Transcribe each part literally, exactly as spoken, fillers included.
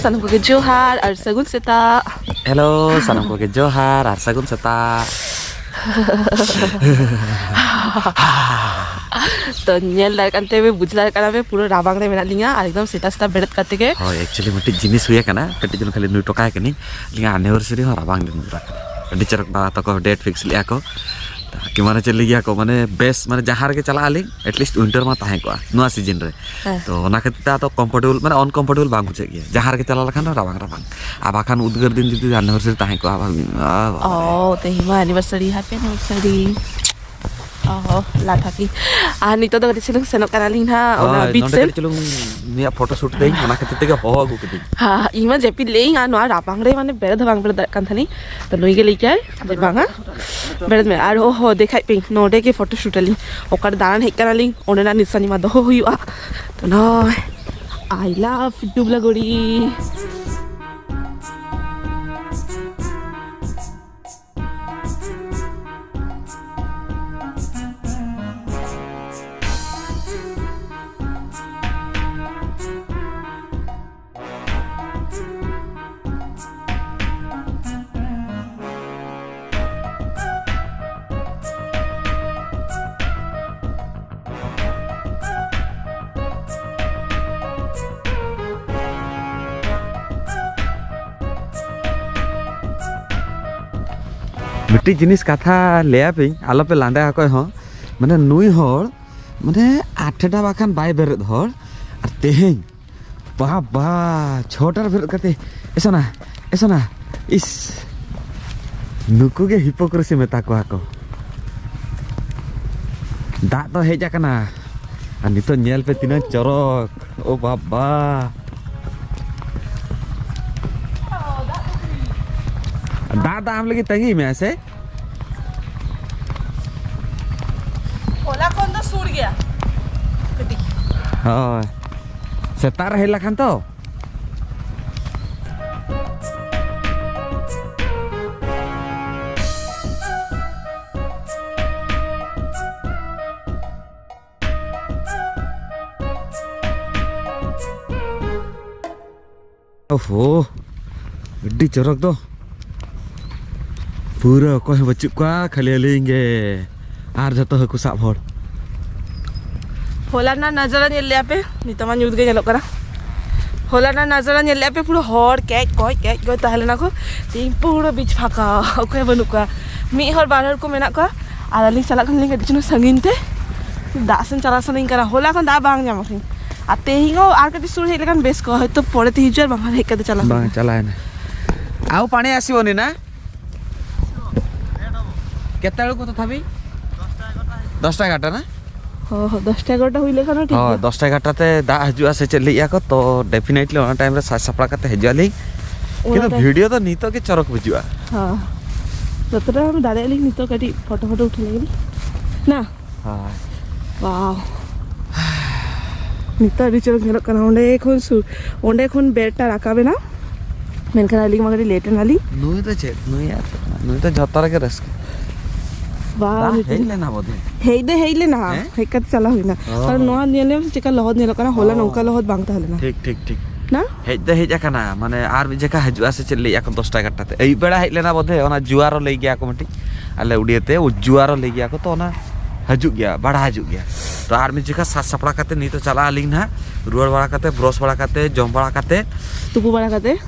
ᱥᱟᱱᱟᱢ ᱠᱚᱜᱮ ᱡᱚᱦᱟᱨ ᱟᱨ ᱥᱟᱹᱜᱩᱱ ᱥᱮᱛᱟᱜ᱾ ᱦᱮᱞᱳ, ᱥᱟᱱᱟᱢ ᱠᱚᱜᱮ ᱡᱚᱦᱟᱨ ᱟᱨ ᱥᱟᱹᱜᱩᱱ ᱥᱮᱛᱟᱜ᱾ ᱛᱚ, ᱧᱮᱞ ᱫᱟᱲᱮᱭᱟᱜ ᱠᱟᱱ ᱛᱮ ᱵᱩᱡᱽ ᱫᱟᱲᱮᱭᱟᱜ ᱠᱟᱱᱟ ᱯᱮ, ᱯᱩᱨᱟᱹ ᱨᱟᱵᱟᱝ ᱨᱮ ᱢᱮᱱᱟᱜ ᱞᱤᱧᱟ ᱟᱨ ᱮᱠᱫᱚᱢ ᱥᱮᱛᱟᱜ ᱥᱮᱛᱟᱜ ᱵᱮᱨᱮᱫ ᱠᱟᱛᱮ ᱜᱮ᱾ ᱦᱳᱭ, actually ᱢᱤᱫᱴᱤᱡ ᱡᱤᱱᱤᱥ ᱦᱩᱭ ᱟᱠᱟᱱᱟ, ᱠᱟᱹᱴᱤᱡ ᱪᱩᱞᱩᱝ ᱠᱷᱟᱹᱞᱤ ᱱᱩᱭ ᱴᱚᱠᱟᱭ ᱠᱟᱹᱱᱟᱹᱧ᱾ ᱞᱤᱧᱟ ᱟᱱᱱᱤᱵᱷᱟᱨᱥᱟᱨᱤ ᱦᱚᱸ ᱨᱟᱵᱟᱝ ᱞᱤᱧ ᱵᱩᱡᱽ ᱟᱠᱟᱫᱟ᱾ ᱟᱹᱰᱤ ᱪᱚᱨᱚᱠ ᱫᱟᱫᱟ ᱛᱟᱠᱚ ᱰᱮᱴ ᱯᱷᱤᱠᱥ ᱞᱮᱫᱼᱟ ᱠᱚ᱾ ᱛᱟᱠᱤ ᱢᱟᱱᱮ ᱪᱮᱫ ᱞᱟᱹᱭ ᱜᱮᱭᱟ ᱠᱚ, ᱢᱟᱱᱮ ᱵᱮᱥ, ᱢᱟᱱᱮ ᱡᱟᱦᱟᱸ ᱨᱮᱜᱮ ᱪᱟᱞᱟᱜ ᱟᱹᱞᱤᱧ, at least winter ᱢᱟ ᱛᱟᱦᱮᱸ ᱠᱚᱜᱼᱟ ᱱᱚᱣᱟ ᱥᱤᱡᱤᱱ ᱨᱮ᱾ ᱦᱮᱸ᱾ ᱛᱚ ᱚᱱᱟ ᱠᱷᱟᱹᱛᱤᱨ ᱛᱮ ᱟᱫᱚ ᱠᱚᱢᱯᱷᱚᱨᱴᱮᱵᱚᱞ, ᱢᱟᱱᱮ ᱩᱱᱠᱚᱢᱯᱷᱚᱨᱴᱮᱵᱚᱞ ᱵᱟᱝ ᱵᱩᱡᱷᱟᱹᱜ ᱜᱮᱭᱟ᱾ ᱡᱟᱦᱟᱸ ᱨᱮᱜᱮ ᱪᱟᱞᱟᱣ ᱞᱮᱠᱷᱟᱱ ᱨᱟᱵᱟᱝ ᱨᱟᱵᱟᱝ᱾ ᱟᱨ ᱵᱟᱠᱷᱟᱱ ᱩᱫᱽᱜᱟᱹᱨ ᱫᱤᱱ ᱡᱩᱫᱤ ᱟᱱᱱᱤᱵᱷᱟᱨᱥᱟᱨᱤ ᱛᱟᱦᱮᱸ ᱠᱚᱜᱼᱟ, ᱵᱷᱟᱵᱤ, ᱟ, ᱵᱟᱵᱟ ᱨᱮ᱾ ᱚ, ᱛᱮᱦᱮᱧ ᱢᱟ ᱟᱱᱱᱤᱵᱷᱟᱨᱥᱟᱨᱤ, ᱦᱮᱯᱤ ᱟᱱᱱᱤᱵᱷᱟᱨᱥᱟᱨᱤ᱾ ᱚ, ᱞᱟᱴᱷᱟ ᱠᱤ᱾ ᱟᱨ ᱱᱤᱛᱚᱜ ᱫᱚ ᱠᱟᱹᱴᱤᱡ ᱪᱩᱞᱩᱝ ᱥᱮᱱᱚᱜ ᱠᱟᱱᱟᱞᱤᱧ ᱦᱟᱸᱜ ᱚᱱᱟ ᱦᱳᱭ, beach ᱱᱚᱰᱮ ᱥᱮᱱ᱾ ᱠᱟᱹᱴᱤᱡ ᱪᱩᱞᱩᱝ ᱱᱩᱭᱟᱜ ᱯᱷᱳᱴᱳ ᱥᱩᱴ ᱛᱮᱧ, ᱚᱱᱟ ᱠᱷᱟᱹᱛᱤᱨ ᱛᱮᱜᱮ ᱦᱚᱦᱚ ᱟᱹᱜᱩ ᱠᱤᱫᱤᱧ᱾ ᱦᱮᱸ, ᱤᱧ ᱢᱟ ᱡᱟᱹᱯᱤᱫ ᱞᱮᱜ ᱟᱹᱧ ᱟᱨ ᱱᱚᱣᱟ ᱨᱟᱵᱟᱝ ᱨᱮ ᱢᱟᱱᱮ ᱵᱮᱨᱮᱫ ᱦᱚᱸ ᱵᱟᱝ ᱵᱮᱨᱮᱫ ᱫᱟᱲᱮᱭᱟᱜ ᱠᱟᱱ ᱛᱟᱦᱮᱱᱤᱧ᱾ ᱛᱚ ᱱᱩᱭ ᱜᱮ ᱞᱟᱹᱭ ᱠᱮᱜᱼᱟᱭ ᱡᱮ ᱵᱟᱝᱟ, ᱵᱮᱨᱮᱫ ᱢᱮ᱾ ᱟᱨ ᱚ ᱦᱚ, ᱫᱮᱠᱷᱟᱭ ᱯᱮ, ᱱᱚᱰᱮ ᱜᱮ ᱯᱷᱳᱴᱳ ᱥᱩᱴ ᱟᱹᱞᱤᱧ᱾ ᱚᱠᱟᱨᱮ ᱫᱟᱬᱟᱱ ᱦᱮᱡ ᱠᱟᱱᱟᱞᱤᱧ, ᱚᱸᱰᱮᱱᱟᱜ ᱱᱤᱥᱟᱱᱤ ᱢᱟ ᱫᱚᱦᱚ ᱦᱩᱭᱩᱜᱼᱟ᱾ ᱛᱚ ᱱᱚᱜᱼᱚᱭ, I love ᱰᱩᱵᱞᱟᱹᱜᱩᱲᱤ᱾ ᱢᱤᱫᱴᱤᱡ ᱡᱤᱱᱤᱥ ᱠᱟᱛᱷᱟ ᱞᱟᱹᱭᱟᱯᱮᱧ, ᱟᱞᱚᱯᱮ ᱞᱟᱸᱫᱟᱭᱟ ᱚᱠᱚᱭ ᱦᱚᱸ᱾ ᱢᱟᱱᱮ ᱱᱩᱭ ᱦᱚᱲ, ᱢᱟᱱᱮ ᱟᱴᱴᱟ ᱵᱟᱠᱷᱟᱱ ᱵᱟᱭ ᱵᱮᱨᱮᱫ ᱦᱚᱲ, ᱟᱨ ᱛᱮᱦᱮᱧ ᱵᱟᱵᱟ, ᱪᱷᱚᱴᱟ ᱨᱮ ᱵᱮᱨᱮᱫ ᱠᱟᱛᱮ, ᱮ ᱥᱚᱱᱟ, ᱮ ᱥᱚᱱᱟ, ᱤᱥ, ᱱᱩᱠᱩ ᱜᱮ ᱦᱤᱯᱳᱠᱨᱮᱥᱤ ᱢᱮᱛᱟ ᱠᱚᱣᱟ ᱠᱚ᱾ ᱫᱟᱜ ᱫᱚ ᱦᱮᱡ ᱟᱠᱟᱱᱟ, ᱟᱨ ᱱᱤᱛᱚᱜ ᱧᱮᱞ ᱯᱮ ᱛᱤᱱᱟᱹᱜ ᱪᱚᱨᱚᱠ, ᱳ ᱵᱟᱵᱟ᱾ ᱫᱟᱜ ᱫᱚ ᱟᱢ ᱞᱟᱹᱜᱤᱫ ᱛᱟᱺᱜᱤ ᱢᱮ ᱥᱮ? ᱦᱚᱞᱟ ᱠᱷᱚᱱ ᱫᱚ ᱥᱩᱨ ᱜᱮᱭᱟ ᱠᱟᱹᱴᱤᱡ᱾ ᱦᱳᱭ, ᱥᱮᱛᱟᱜ ᱨᱮ ᱦᱮᱡ ᱞᱮᱠᱷᱟᱱ ᱛᱚ᱾ ᱳᱦᱳ, ᱟᱹᱰᱤ ᱪᱚᱨᱚᱠ ᱫᱚ᱾ ᱯᱩᱨᱟᱹ ᱚᱠᱚᱭ ᱦᱚᱸ ᱵᱟᱹᱪᱩᱜ ᱠᱚᱣᱟ, ᱠᱷᱟᱹᱞᱤ ᱟᱹᱞᱤᱧ ᱜᱮ ᱟᱨ ᱡᱷᱚᱛᱚ ᱦᱟᱹᱠᱩ ᱥᱟᱵ ᱦᱚᱲ᱾ ᱦᱚᱞᱟ ᱨᱮᱱᱟᱜ ᱱᱟᱡᱟᱨᱟ ᱧᱮᱞ ᱞᱮᱜᱼᱟ ᱯᱮ? ᱱᱤᱛᱚᱜ ᱢᱟ ᱧᱩᱛ ᱜᱮ ᱧᱮᱞᱚᱜ ᱠᱟᱱᱟ᱾ ᱦᱚᱞᱟ ᱨᱮᱱᱟᱜ ᱱᱟᱡᱟᱨᱟ ᱧᱮᱞ ᱞᱮᱜᱼᱟ ᱯᱮ? ᱯᱩᱨᱟᱹ ᱦᱚᱲ ᱠᱮᱡ ᱠᱚᱡ ᱠᱮᱡ ᱠᱚᱡ ᱛᱟᱦᱮᱸ ᱞᱮᱱᱟ ᱠᱚ᱾ ᱛᱮᱦᱮᱧ ᱯᱩᱨᱟᱹ ᱵᱤᱪ ᱯᱷᱟᱸᱠᱟ, ᱚᱠᱚᱭ ᱦᱚᱸ ᱵᱟᱹᱱᱩᱜ ᱠᱚᱣᱟ᱾ ᱢᱤᱫ ᱦᱚᱲ ᱵᱟᱨ ᱦᱚᱲ ᱠᱚ ᱢᱮᱱᱟᱜ ᱠᱚᱣᱟ᱾ ᱟᱨ ᱟᱹᱞᱤᱧ ᱪᱟᱞᱟᱜ ᱠᱟᱱᱟᱞᱤᱧ ᱠᱟᱹᱴᱤᱡ ᱪᱩᱞᱩᱝ ᱥᱟᱺᱜᱤᱧ ᱛᱮ᱾ ᱫᱟᱜ ᱥᱮᱱ ᱪᱟᱞᱟᱜ ᱥᱟᱱᱟᱧ ᱠᱟᱱᱟ᱾ ᱦᱚᱞᱟ ᱠᱷᱚᱱ ᱫᱟᱜ ᱵᱟᱝ ᱧᱟᱢ ᱟᱠᱟᱱᱟ᱾ ᱟᱨ ᱛᱮᱦᱮᱧ ᱦᱚᱸ ᱟᱨ ᱠᱟᱹᱴᱤᱡ ᱥᱩᱨ ᱦᱮᱡ ᱞᱮᱠᱷᱟᱱ ᱵᱮᱥ ᱠᱚᱜᱼᱟ, ᱦᱚᱭᱛᱳ ᱯᱚᱨᱮ ᱛᱮ ᱦᱤᱡᱩᱜᱼᱟ ᱟᱨ ᱵᱟᱝᱠᱷᱟᱱ ᱦᱮᱡ ᱠᱟᱛᱮ ᱪᱟᱞᱟᱜ ᱵᱟᱝ ᱦᱩᱭᱩᱜᱼᱟ᱾ ᱪᱟᱞᱟᱣ ᱮᱱᱟ᱾ ଆଉ ପାଣି ଆସିବନି ନା? କେତେବେଳକୁ ତଥାପି? ଦଶଟା ଏଗାରଟା ନା? ᱦᱚᱸ, ᱦᱚᱸ, ᱫᱚᱥᱴᱟ ᱮᱜᱟᱨᱚᱴᱟ ᱦᱩᱭ ᱞᱮᱠᱷᱟᱱ ᱦᱚᱸ ᱴᱷᱤᱠ ᱦᱳᱭ, ᱜᱮᱭᱟ᱾ ᱫᱚᱥᱴᱟ ᱮᱜᱟᱨᱚᱴᱟ ᱛᱮ ᱫᱟᱜ ᱦᱤᱡᱩᱜᱼᱟ ᱥᱮ ᱪᱮᱫ ᱞᱟᱹᱭᱮᱜᱼᱟ ᱠᱚ, ᱛᱚ definitely ᱚᱱᱟ time ᱨᱮ ᱥᱟᱡᱽ ᱥᱟᱯᱲᱟᱣ ᱠᱟᱛᱮ ᱦᱤᱡᱩᱜ ᱟᱹᱞᱤᱧ᱾ ᱚᱱᱟ ᱠᱤᱱᱛᱩ time ᱵᱷᱤᱰᱤᱭᱳ ᱫᱚ ᱱᱤᱛᱚᱜ ᱜᱮ ᱪᱚᱨᱚᱠ ᱵᱩᱡᱩᱜᱼᱟ᱾ ᱦᱚᱸ, ᱡᱚᱛᱚᱴᱟ ᱫᱟᱲᱮᱭᱟᱜ ᱟᱹᱞᱤᱧ ᱱᱤᱛᱚᱜ ᱠᱟᱹᱴᱤᱡ ᱯᱷᱳᱴᱳ ᱯᱷᱳᱴᱳ ᱩᱴᱷᱟᱹᱣ ᱞᱟᱹᱜᱤᱫ ᱞᱤᱧ᱾ ᱱᱟ? ᱦᱳᱭ᱾ ᱣᱟᱣ᱾ ᱱᱤᱛᱚᱜ ᱟᱹᱰᱤ ᱪᱚᱨᱚᱠ ᱧᱮᱞᱚᱜ ᱠᱟᱱᱟ᱾ ᱚᱸᱰᱮ ᱠᱷᱚᱱ ᱥᱩᱨ, ᱚᱸᱰᱮ ᱠᱷᱚᱱ ᱵᱮᱨᱴᱟ ᱨᱟᱠᱟᱵ ᱮᱱᱟ, ᱢᱮᱱᱠᱷᱟᱱ ᱟᱹᱞᱤᱧ ᱢᱟ ᱠᱟᱹᱴᱤᱡ ᱞᱮᱴ ᱮᱱᱟᱞᱤᱧ᱾ ᱱᱩᱭ ᱫᱚ ᱪᱮᱫ? ᱱᱩᱭ ᱟᱨ ᱪᱮᱫ ᱠᱟᱱᱟ? ᱱᱩᱭ ᱫᱚ ᱡᱷᱚᱛᱚ ᱨᱮᱜᱮ ᱨᱟᱹᱥᱠᱟᱹ᱾ ᱵᱟᱝ, ᱫᱟᱜ ᱱᱤᱛᱚᱜ ᱦᱮᱡ ᱞᱮᱱᱟ ᱵᱚᱫᱷᱮ᱾ ᱦᱮᱡ ᱫᱚ ᱦᱮᱡ ᱞᱮᱱᱟ, ᱦᱮᱸ? ᱦᱮᱡ ᱠᱟᱛᱮ ᱪᱟᱞᱟᱣ ᱦᱩᱭᱱᱟ᱾ ᱚ᱾ ᱠᱟᱨᱚᱱ ᱱᱚᱣᱟ ᱧᱮᱞ ᱢᱮ ᱪᱮᱠᱟ ᱞᱚᱦᱚᱫ ᱧᱮᱞᱚᱜ ᱠᱟᱱᱟ, ᱦᱚᱞᱟ ᱚ᱾ ᱱᱚᱝᱠᱟ ᱞᱚᱦᱚᱫ ᱵᱟᱝ ᱛᱟᱦᱮᱸ ᱞᱮᱱᱟ᱾ ᱴᱷᱤᱠ, ᱴᱷᱤᱠ, ᱴᱷᱤᱠ᱾ ᱱᱟ? ᱦᱮᱡ ᱫᱚ ᱦᱮᱡ ᱟᱠᱟᱱᱟ, ᱢᱟᱱᱮ ᱟᱨ ᱢᱤᱫ ᱡᱚᱠᱷᱟ ᱦᱤᱡᱩᱜᱼᱟ ᱥᱮ ᱪᱮᱫ ᱞᱟᱹᱭᱮᱜᱼᱟ ᱠᱚ ᱫᱚᱥᱴᱟ ᱮᱜᱟᱨᱚᱴᱟ ᱛᱮ᱾ ᱟᱹᱭᱩᱵ ᱵᱮᱲᱟ ᱦᱮᱡ ᱞᱮᱱᱟ ᱵᱚᱫᱷᱮ, ᱚᱱᱟ ᱡᱩᱣᱟᱨᱚ ᱞᱟᱹᱭ ᱜᱮᱭᱟ ᱠᱚ ᱢᱤᱫᱴᱤᱡ, ᱟᱞᱮ ᱩᱰᱤᱭᱟᱹ ᱛᱮ, ᱳ ᱡᱩᱣᱟᱨᱚ ᱞᱟᱹᱭ ᱜᱮᱭᱟ ᱠᱚ, ᱛᱚ ᱚᱱᱟ ᱦᱤᱡᱩᱜ ᱜᱮᱭᱟ, ᱵᱟᱲᱟ ᱦᱤᱡᱩᱜ ᱜᱮᱭᱟ᱾ ᱛᱚ ᱟᱨ ᱢᱤᱫ ᱡᱚᱠᱷᱟ ᱥᱟᱡᱽ ᱥᱟᱯᱲᱟᱣ ᱠᱟᱛᱮ ᱱᱤᱛᱚᱜ ᱪᱟᱞᱟᱜ ᱟᱹᱞᱤᱧ ᱱᱟᱦᱟᱜ, ᱨᱩᱣᱟᱹᱲ ᱵᱟᱲᱟ ᱠᱟᱛᱮ, ᱵᱨᱚᱥ ᱵᱟᱲᱟ ᱠᱟᱛᱮ, ᱡᱚᱢ ᱵᱟᱲᱟ ᱠᱟᱛᱮ, ᱛᱩᱯᱩ ᱵᱟᱲᱟ ᱠᱟᱛᱮ?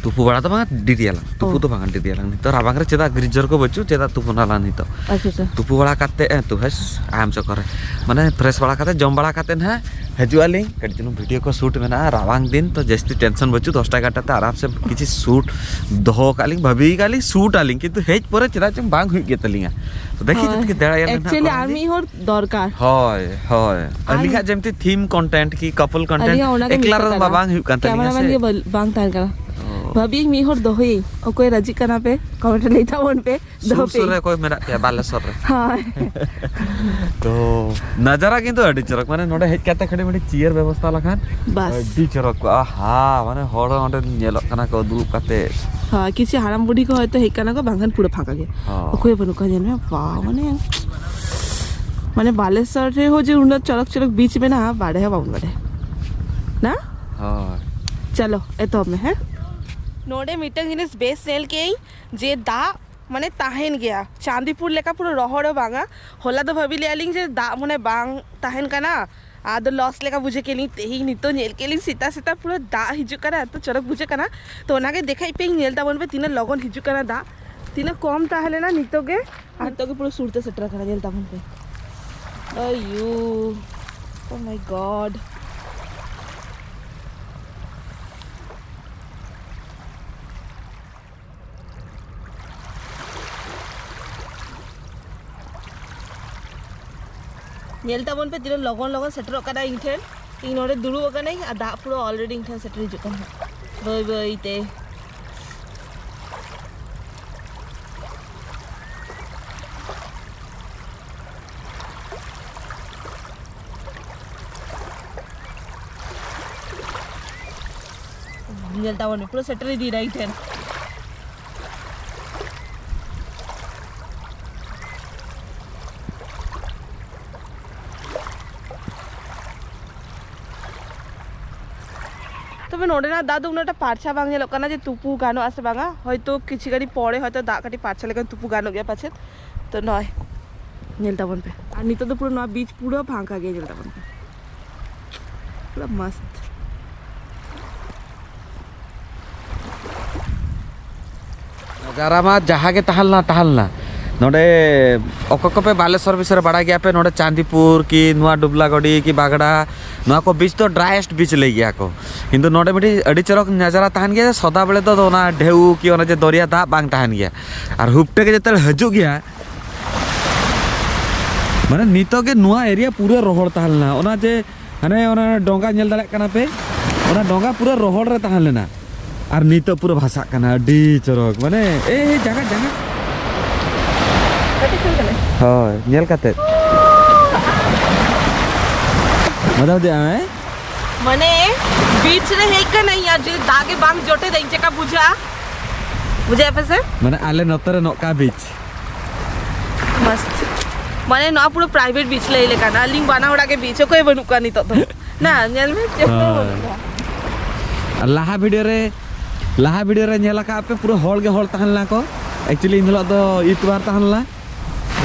ᱛᱩᱯᱩ ᱵᱟᱲᱟ ᱫᱚ ᱵᱟᱝᱟ, ᱰᱮᱨᱤᱭᱟᱞᱟᱝ᱾ ᱛᱩᱯᱩ ᱚ᱾ ᱫᱚ ᱵᱟᱝᱟ, ᱰᱮᱨᱤᱭᱟᱞᱟᱝ᱾ ᱱᱤᱛᱚᱜ ᱨᱟᱵᱟᱝ ᱨᱮ ᱪᱮᱫᱟᱜ ᱜᱨᱤᱡᱚᱨ ᱠᱚ ᱵᱟᱹᱪᱩᱜ, ᱪᱮᱫᱟᱜ ᱛᱩᱯᱩ ᱱᱟᱞᱟᱝ ᱱᱤᱛᱚᱜ? ᱟᱪᱪᱷᱟ, ᱟᱪᱪᱷᱟ᱾ ᱛᱩᱯᱩ ᱵᱟᱲᱟ ᱠᱟᱛᱮ, ᱮ, ᱛᱩ, ᱦᱮᱸᱥ, ᱟᱭ ᱮᱢ ᱥᱚ ᱠᱚᱨᱮ᱾ ᱢᱟᱱᱮ, ᱯᱷᱨᱮᱥ ᱵᱟᱲᱟ ᱠᱟᱛᱮ, ᱡᱚᱢ ᱵᱟᱲᱟ ᱠᱟᱛᱮ ᱱᱟᱦᱟᱜ ᱦᱤᱡᱩᱜ ᱟᱹᱞᱤᱧ᱾ ᱠᱟᱹᱴᱤᱡ ᱪᱩᱞᱩᱝ ᱵᱷᱤᱰᱤᱭᱳ ᱠᱚ ᱥᱩᱴ ᱢᱮᱱᱟᱜᱼᱟ, ᱨᱟᱵᱟᱝ ᱫᱤᱱ ᱛᱚ, ᱡᱟᱹᱥᱛᱤ ᱴᱮᱱᱥᱚᱱ ᱵᱟᱹᱪᱩᱜ᱾ ᱫᱚᱥᱴᱟ ᱮᱜᱟᱨᱚᱴᱟ ᱛᱮ ᱟᱨᱟᱢ ᱥᱮ ᱠᱤᱪᱷᱩ ᱥᱩᱴ ᱫᱚᱦᱚ ᱠᱟᱜ ᱞᱤᱧ, ᱵᱷᱟᱹᱵᱤ ᱠᱟᱜ ᱞᱤᱧ ᱥᱩᱴ ᱟᱹᱞᱤᱧ, ᱠᱤᱱᱛᱩ ᱦᱮᱡ ᱯᱚᱨᱮ ᱪᱮᱫᱟᱜ ᱪᱚᱝ ᱵᱟᱝ ᱦᱩᱭᱩᱜ ᱜᱮ ᱛᱟᱞᱤᱧᱟ᱾ ᱛᱚ, ᱫᱮᱠᱷᱤ ᱦᱳᱭ᱾ ᱡᱩᱫᱤ ᱫᱟᱲᱮᱭᱟᱜ ᱞᱤᱧ ᱱᱟᱦᱟᱜ ᱮᱠᱪᱩᱭᱮᱞᱤ ᱯᱚᱨᱮ ᱟᱨ ᱫᱤᱱ᱾ ᱢᱤᱫ ᱦᱚᱲ ᱫᱚᱨᱠᱟᱨ᱾ ᱦᱳᱭ, ᱦᱳᱭ᱾ ᱟᱨ ᱟᱹᱞᱤᱧᱟᱜ ᱡᱮᱢᱛᱤ ᱛᱷᱤᱢ ᱠᱚᱱᱴᱮᱱᱴ ᱠᱤ ᱠᱟᱯᱚᱞ ᱠᱚᱱᱴᱮᱱᱴ ᱟᱹᱞᱤᱧᱟᱜ ᱚᱱᱟ ᱜᱮ ᱮᱠᱞᱟ ᱢᱤᱥᱚᱜ ᱨᱮᱫᱚ ᱢᱟ ᱠᱟᱱᱟ᱾ ᱵᱟᱝ ᱦᱩᱭᱩᱜ ᱠᱟᱱ ᱛᱟᱹᱞᱤᱧᱟ ᱠᱮᱢᱮᱨᱟᱢᱮᱱ ᱥᱮ᱾ ᱜᱮ ᱵᱟᱹᱞ-, ᱵᱟᱝ ᱛᱟᱦᱮᱱ ᱠᱟᱱᱟ᱾ ᱚ᱾ ᱵᱷᱟᱹᱵᱤᱭᱟᱹᱧ ᱢᱤᱫ ᱦᱚᱲ ᱫᱚᱦᱚᱭᱟᱹᱧ᱾ ᱚᱠᱚᱭ ᱨᱟᱹᱡᱤᱜ ᱠᱟᱱᱟ ᱯᱮ? ᱠᱚᱢᱮᱱᱴ ᱨᱮ ᱞᱟᱹᱭ ᱛᱟᱵᱚᱱ ᱯᱮ᱾ ᱥᱩᱨ ᱫᱚᱦᱚ ᱯᱮ᱾ ᱥᱩᱨ ᱨᱮ ᱚᱠᱚᱭ ᱢᱮᱱᱟᱜ ᱯᱮᱭᱟ ᱵᱟᱞᱮᱥᱚᱨ ᱨᱮ? ᱦᱳᱭ᱾ ᱛᱚ, ᱱᱟᱡᱟᱨᱟ ᱠᱤᱱᱛᱩ ᱟᱹᱰᱤ ᱪᱚᱨᱚᱠ᱾ ᱢᱟᱱᱮ ᱱᱚᱰᱮ ᱦᱮᱡ ᱠᱟᱛᱮ ᱠᱟᱹᱴᱤᱡ ᱢᱟᱹᱴᱤᱡ ᱪᱤᱭᱟᱹᱨ ᱵᱮᱵᱚᱥᱛᱷᱟ ᱞᱮᱠᱷᱟᱱ ᱵᱟᱥ᱾ ᱟᱹᱰᱤ ᱪᱚᱨᱚᱠ ᱠᱚᱜᱼᱟ᱾ ᱦᱟ, ᱢᱟᱱᱮ ᱦᱚᱲ ᱚᱸᱰᱮ ᱧᱮᱞᱚᱜ ᱠᱟᱱᱟ ᱠᱚ ᱫᱩᱲᱩᱵ ᱠᱟᱛᱮ᱾ ᱦᱳᱭ, ᱠᱤᱪᱷᱩ ᱦᱟᱲᱟᱢ ᱵᱩᱰᱷᱤ ᱠᱚ ᱦᱚᱭᱛᱳ ᱦᱮᱡ ᱠᱟᱱᱟ ᱠᱚ, ᱵᱟᱝᱠᱷᱟᱱ ᱯᱩᱨᱟᱹ ᱯᱷᱟᱸᱠᱟ ᱜᱮ᱾ ᱦᱳᱭ᱾ ᱚᱠᱚᱭ ᱦᱚᱸ ᱵᱟᱹᱱᱩᱜ ᱠᱚᱣᱟ, ᱧᱮᱞ ᱢᱮ᱾ ᱵᱟ, ᱢᱟᱱᱮ, ᱢᱟᱱᱮ ᱵᱟᱞᱮᱥᱚᱨ ᱨᱮᱦᱚᱸ ᱡᱮ ᱩᱱᱟᱹᱜ ᱪᱚᱨᱚᱠ ᱪᱚᱨᱚᱠ ᱵᱤᱪ ᱢᱮᱱᱟᱜᱼᱟ, ᱵᱟᱲᱟᱭ ᱦᱚᱸ ᱵᱟᱵᱚᱱ ᱵᱟᱲᱟᱭᱟ᱾ ᱱᱟ? ᱦᱳᱭ᱾ ᱪᱚᱞᱚ, ᱮᱛᱚᱦᱚᱵ ᱢᱮ, ᱦᱮᱸ? ᱱᱚᱰᱮ ᱢᱤᱫᱴᱟᱝ ᱡᱤᱱᱤᱥ ᱵᱮᱥ ᱧᱮᱞ ᱠᱮᱜ ᱟᱹᱧ, ᱡᱮ ᱫᱟᱜ ᱢᱟᱱᱮ ᱛᱟᱦᱮᱱ ᱜᱮᱭᱟ, ᱪᱟᱸᱫᱤᱯᱩᱨ ᱞᱮᱠᱟ ᱯᱩᱨᱟᱹ ᱨᱚᱦᱚᱲ ᱦᱚᱸ ᱵᱟᱝᱟ᱾ ᱦᱚᱞᱟ ᱫᱚ ᱵᱷᱟᱹᱵᱤ ᱞᱮᱜᱼᱟ ᱞᱤᱧ ᱡᱮ ᱫᱟᱜ ᱢᱟᱱᱮ ᱵᱟᱝ ᱛᱟᱦᱮᱱ ᱠᱟᱱᱟ, ᱟᱫᱚ ᱞᱚᱥ ᱞᱮᱠᱟ ᱵᱩᱡᱷᱟᱹᱣ ᱠᱮᱫ ᱞᱤᱧ᱾ ᱛᱮᱦᱮᱧ ᱱᱤᱛᱚᱜ ᱧᱮᱞ ᱠᱮᱫ ᱞᱤᱧ ᱥᱮᱛᱟᱜ ᱥᱮᱛᱟᱜ ᱯᱩᱨᱟᱹ ᱫᱟᱜ ᱦᱤᱡᱩᱜ ᱠᱟᱱᱟ, ᱮᱛᱚ ᱪᱚᱨᱚᱠ ᱵᱩᱡᱷᱟᱹᱜ ᱠᱟᱱᱟ᱾ ᱛᱚ ᱚᱱᱟᱜᱮ ᱫᱮᱠᱷᱟᱭ ᱯᱮ, ᱧᱮᱞ ᱛᱟᱵᱚᱱ ᱯᱮ ᱛᱤᱱᱟᱹᱜ ᱞᱚᱜᱚᱱ ᱦᱤᱡᱩᱜ ᱠᱟᱱᱟ ᱫᱟᱜ, ᱛᱤᱱᱟᱹᱜ ᱠᱚᱢ ᱛᱟᱦᱮᱸ ᱞᱮᱱᱟ ᱱᱤᱛᱚᱜ ᱜᱮ ᱟᱨ ᱱᱤᱛᱚᱜ ᱜᱮ ᱯᱩᱨᱟᱹ ᱥᱩᱨ ᱛᱮ ᱥᱮᱴᱮᱨ ᱟᱠᱟᱱᱟ, ᱧᱮᱞ ᱛᱟᱵᱚᱱ ᱯᱮ᱾ ᱟᱭᱩ, oh my god᱾ ᱧᱮᱞ ᱛᱟᱵᱚᱱ ᱯᱮ ᱛᱤᱱᱟᱹᱜ ᱞᱚᱜᱚᱱ ᱞᱚᱜᱚᱱ ᱥᱮᱴᱮᱨᱚᱜ ᱠᱟᱱᱟ ᱤᱧ ᱴᱷᱮᱱ᱾ ᱤᱧ ᱱᱚᱰᱮ ᱫᱩᱲᱩᱵ ᱟᱠᱟᱱᱟᱹᱧ ᱟᱨ ᱫᱟᱜ ᱯᱩᱨᱟᱹ already ᱤᱧ ᱴᱷᱮᱱ ᱥᱮᱴᱮᱨ ᱦᱤᱡᱩᱜ ᱠᱟᱱᱟ ᱵᱟᱹᱭ ᱵᱟᱹᱭ ᱛᱮ᱾ ᱧᱮᱞ ᱛᱟᱵᱚᱱ ᱯᱮ, ᱯᱩᱨᱟᱹ ᱥᱮᱴᱮᱨ ᱤᱫᱤᱭᱮᱱᱟ ᱤᱧ ᱴᱷᱮᱱ᱾ ᱛᱚᱵᱮ ᱱᱚᱰᱮᱱᱟᱜ ᱫᱟᱜ ᱫᱚ ᱩᱱᱟᱹᱜᱴᱟ ᱯᱟᱨᱪᱷᱟ ᱵᱟᱝ ᱧᱮᱞᱚᱜ ᱠᱟᱱᱟ ᱡᱮ ᱛᱩᱯᱩ ᱜᱟᱱᱚᱜᱼᱟ ᱥᱮ ᱵᱟᱝᱟ᱾ ᱦᱚᱭᱛᱳ ᱠᱤᱪᱷᱩ ᱜᱷᱟᱹᱲᱤᱡ ᱯᱚᱨᱮ ᱦᱚᱭᱛᱳ ᱫᱟᱜ ᱠᱟᱹᱴᱤᱡ ᱯᱟᱨᱪᱷᱟ ᱞᱮᱠᱷᱟᱱ ᱛᱩᱯᱩ ᱜᱟᱱᱚᱜ ᱜᱮᱭᱟ ᱯᱟᱪᱮᱫ᱾ ᱛᱚ ᱱᱚᱜᱼᱚᱭ ᱧᱮᱞ ᱛᱟᱵᱚᱱ ᱯᱮ, ᱟᱨ ᱱᱤᱛᱚᱜ ᱫᱚ ᱯᱩᱨᱟᱹ ᱱᱚᱣᱟ ᱵᱤᱪ ᱯᱩᱨᱟᱹ ᱯᱷᱟᱸᱠᱟ ᱜᱮᱭᱟ, ᱧᱮᱞ ᱛᱟᱵᱚᱱ ᱯᱮ, ᱯᱩᱨᱟᱹ ᱢᱚᱥᱛ᱾ ᱱᱟᱡᱟᱨᱟ ᱢᱟ ᱡᱟᱦᱟᱸ ᱜᱮ ᱛᱟᱦᱮᱸ ᱞᱮᱱᱟ, ᱛᱟᱦᱮᱸ ᱞᱮᱱᱟ᱾ ᱱᱚᱰᱮ ᱚᱠᱚᱭ ᱠᱚᱯᱮ ᱵᱟᱞᱮᱥᱚᱨ ᱵᱤᱥᱚᱭ ᱨᱮ ᱵᱟᱲᱟᱭ ᱜᱮᱭᱟ ᱯᱮ, ᱱᱚᱰᱮ ᱪᱟᱸᱫᱤᱯᱩᱨ ᱠᱤ ᱱᱚᱣᱟ ᱰᱩᱵᱞᱟᱜᱚᱰᱤ ᱠᱤ ᱵᱟᱜᱽᱲᱟ, ᱱᱚᱣᱟ ᱠᱚ ᱵᱤᱪ ᱫᱚ ᱰᱨᱟᱭᱮᱥᱴ ᱵᱤᱪ ᱞᱟᱹᱭ ᱜᱮᱭᱟ ᱠᱚ᱾ ᱠᱤᱱᱛᱩ ᱱᱚᱰᱮ ᱢᱤᱫᱴᱤᱡ ᱟᱹᱰᱤ ᱪᱚᱨᱚᱠ ᱱᱟᱡᱟᱨᱟ ᱛᱟᱦᱮᱱ ᱜᱮᱭᱟ, ᱥᱚᱫᱟ ᱵᱮᱲᱮ ᱫᱚ ᱚᱱᱟ ᱰᱷᱮᱣ ᱠᱤ ᱚᱱᱟ ᱡᱮ ᱫᱚᱨᱭᱟ ᱫᱟᱜ ᱵᱟᱝ ᱛᱟᱦᱮᱱ ᱜᱮᱭᱟ᱾ ᱟᱨ ᱦᱩᱯᱴᱟᱹ ᱜᱮ ᱡᱮᱛᱮ ᱦᱤᱡᱩᱜ ᱜᱮᱭᱟ, ᱢᱟᱱᱮ ᱱᱤᱛᱚᱜ ᱜᱮ ᱱᱚᱣᱟ ᱮᱨᱤᱭᱟ ᱯᱩᱨᱟᱹ ᱨᱚᱦᱚᱲ ᱛᱟᱦᱮᱸ ᱞᱮᱱᱟ᱾ ᱚᱱᱟ ᱡᱮ ᱦᱟᱱᱮ ᱚᱱᱟ ᱰᱚᱸᱜᱟ ᱧᱮᱞ ᱫᱟᱲᱮᱭᱟᱜ ᱠᱟᱱᱟ ᱯᱮ, ᱚᱱᱟ ᱰᱚᱸᱜᱟ ᱯᱩᱨᱟᱹ ᱨᱚᱦᱚᱲ ᱨᱮ ᱛᱟᱦᱮᱸ ᱞᱮᱱᱟ, ᱟᱨ ᱱᱤᱛᱚᱜ ᱯᱩᱨᱟᱹ ᱵᱷᱟᱥᱟᱜ ᱠᱟᱱᱟ᱾ ᱟᱹᱰᱤ ᱪᱚᱨᱚᱠ, ᱢᱟᱱᱮ ᱮ ᱮ ᱡᱟᱸᱜᱟ, ᱡᱟᱸᱜᱟ᱾ ᱠᱟᱹᱴᱤᱡ ᱠᱷᱚᱱ ᱠᱟᱱᱟ᱾ ᱦᱳᱭ, ᱧᱮᱞ ᱠᱟᱛᱮ᱾ ᱢᱟᱫᱟᱣ ᱫᱮ ᱟᱢᱮ? ᱢᱟᱱᱮ ᱵᱤᱪ ᱨᱮ ᱦᱮᱡ ᱠᱟᱱᱟᱧ ᱟᱨ ᱡᱩᱫᱤ ᱫᱟᱜ ᱜᱮ ᱵᱟᱝ ᱡᱚᱴᱮᱫᱟᱹᱧ, ᱪᱮᱠᱟ ᱵᱩᱡᱷᱟᱹᱜᱼᱟ? ᱵᱩᱡᱷᱟᱹᱣ ᱯᱮ ᱥᱮ? ᱢᱟᱱᱮ ᱟᱞᱮ ᱱᱚᱛᱮ ᱨᱮ ᱱᱚᱝᱠᱟ ᱵᱤᱪ᱾ ᱢᱟᱥᱛ᱾ ᱢᱟᱱᱮ ᱱᱚᱣᱟ ᱯᱩᱨᱟᱹ ᱯᱨᱟᱭᱵᱷᱮᱴ ᱵᱤᱪ ᱞᱟᱹᱭ ᱞᱮᱠᱷᱟᱱ, ᱟᱹᱞᱤᱧ ᱵᱟᱱᱟ ᱦᱚᱲᱟᱜ ᱜᱮ ᱵᱤᱪ, ᱚᱠᱚᱭ ᱵᱟᱹᱱᱩᱜ ᱠᱚᱣᱟ ᱱᱤᱛᱚᱜ ᱫᱚ᱾ ᱱᱟ ᱧᱮᱞ ᱢᱮ, ᱪᱮᱫ ᱦᱚᱸ ᱦᱳᱭ᱾ ᱵᱟᱹᱱᱩᱜ ᱠᱚᱣᱟ᱾ ᱟᱨ ᱞᱟᱦᱟ ᱵᱷᱤᱰᱤᱭᱳ ᱨᱮ, ᱞᱟᱦᱟ ᱵᱷᱤᱰᱤᱭᱳ ᱨᱮ ᱧᱮᱞ ᱟᱠᱟᱫ ᱯᱮ, ᱯᱩᱨᱟᱹ ᱦᱚᱲ ᱜᱮ ᱦᱚᱲ ᱛᱟᱦᱮᱸ ᱞᱮᱱᱟ ᱠᱚ᱾ ᱮᱠᱪᱩᱭᱮᱞᱤ ᱤᱱ ᱦᱤᱞᱳᱜ ᱫᱚ ᱤᱛᱣᱟᱨ ᱛᱟᱦᱮᱸ ᱞᱮᱱᱟ᱾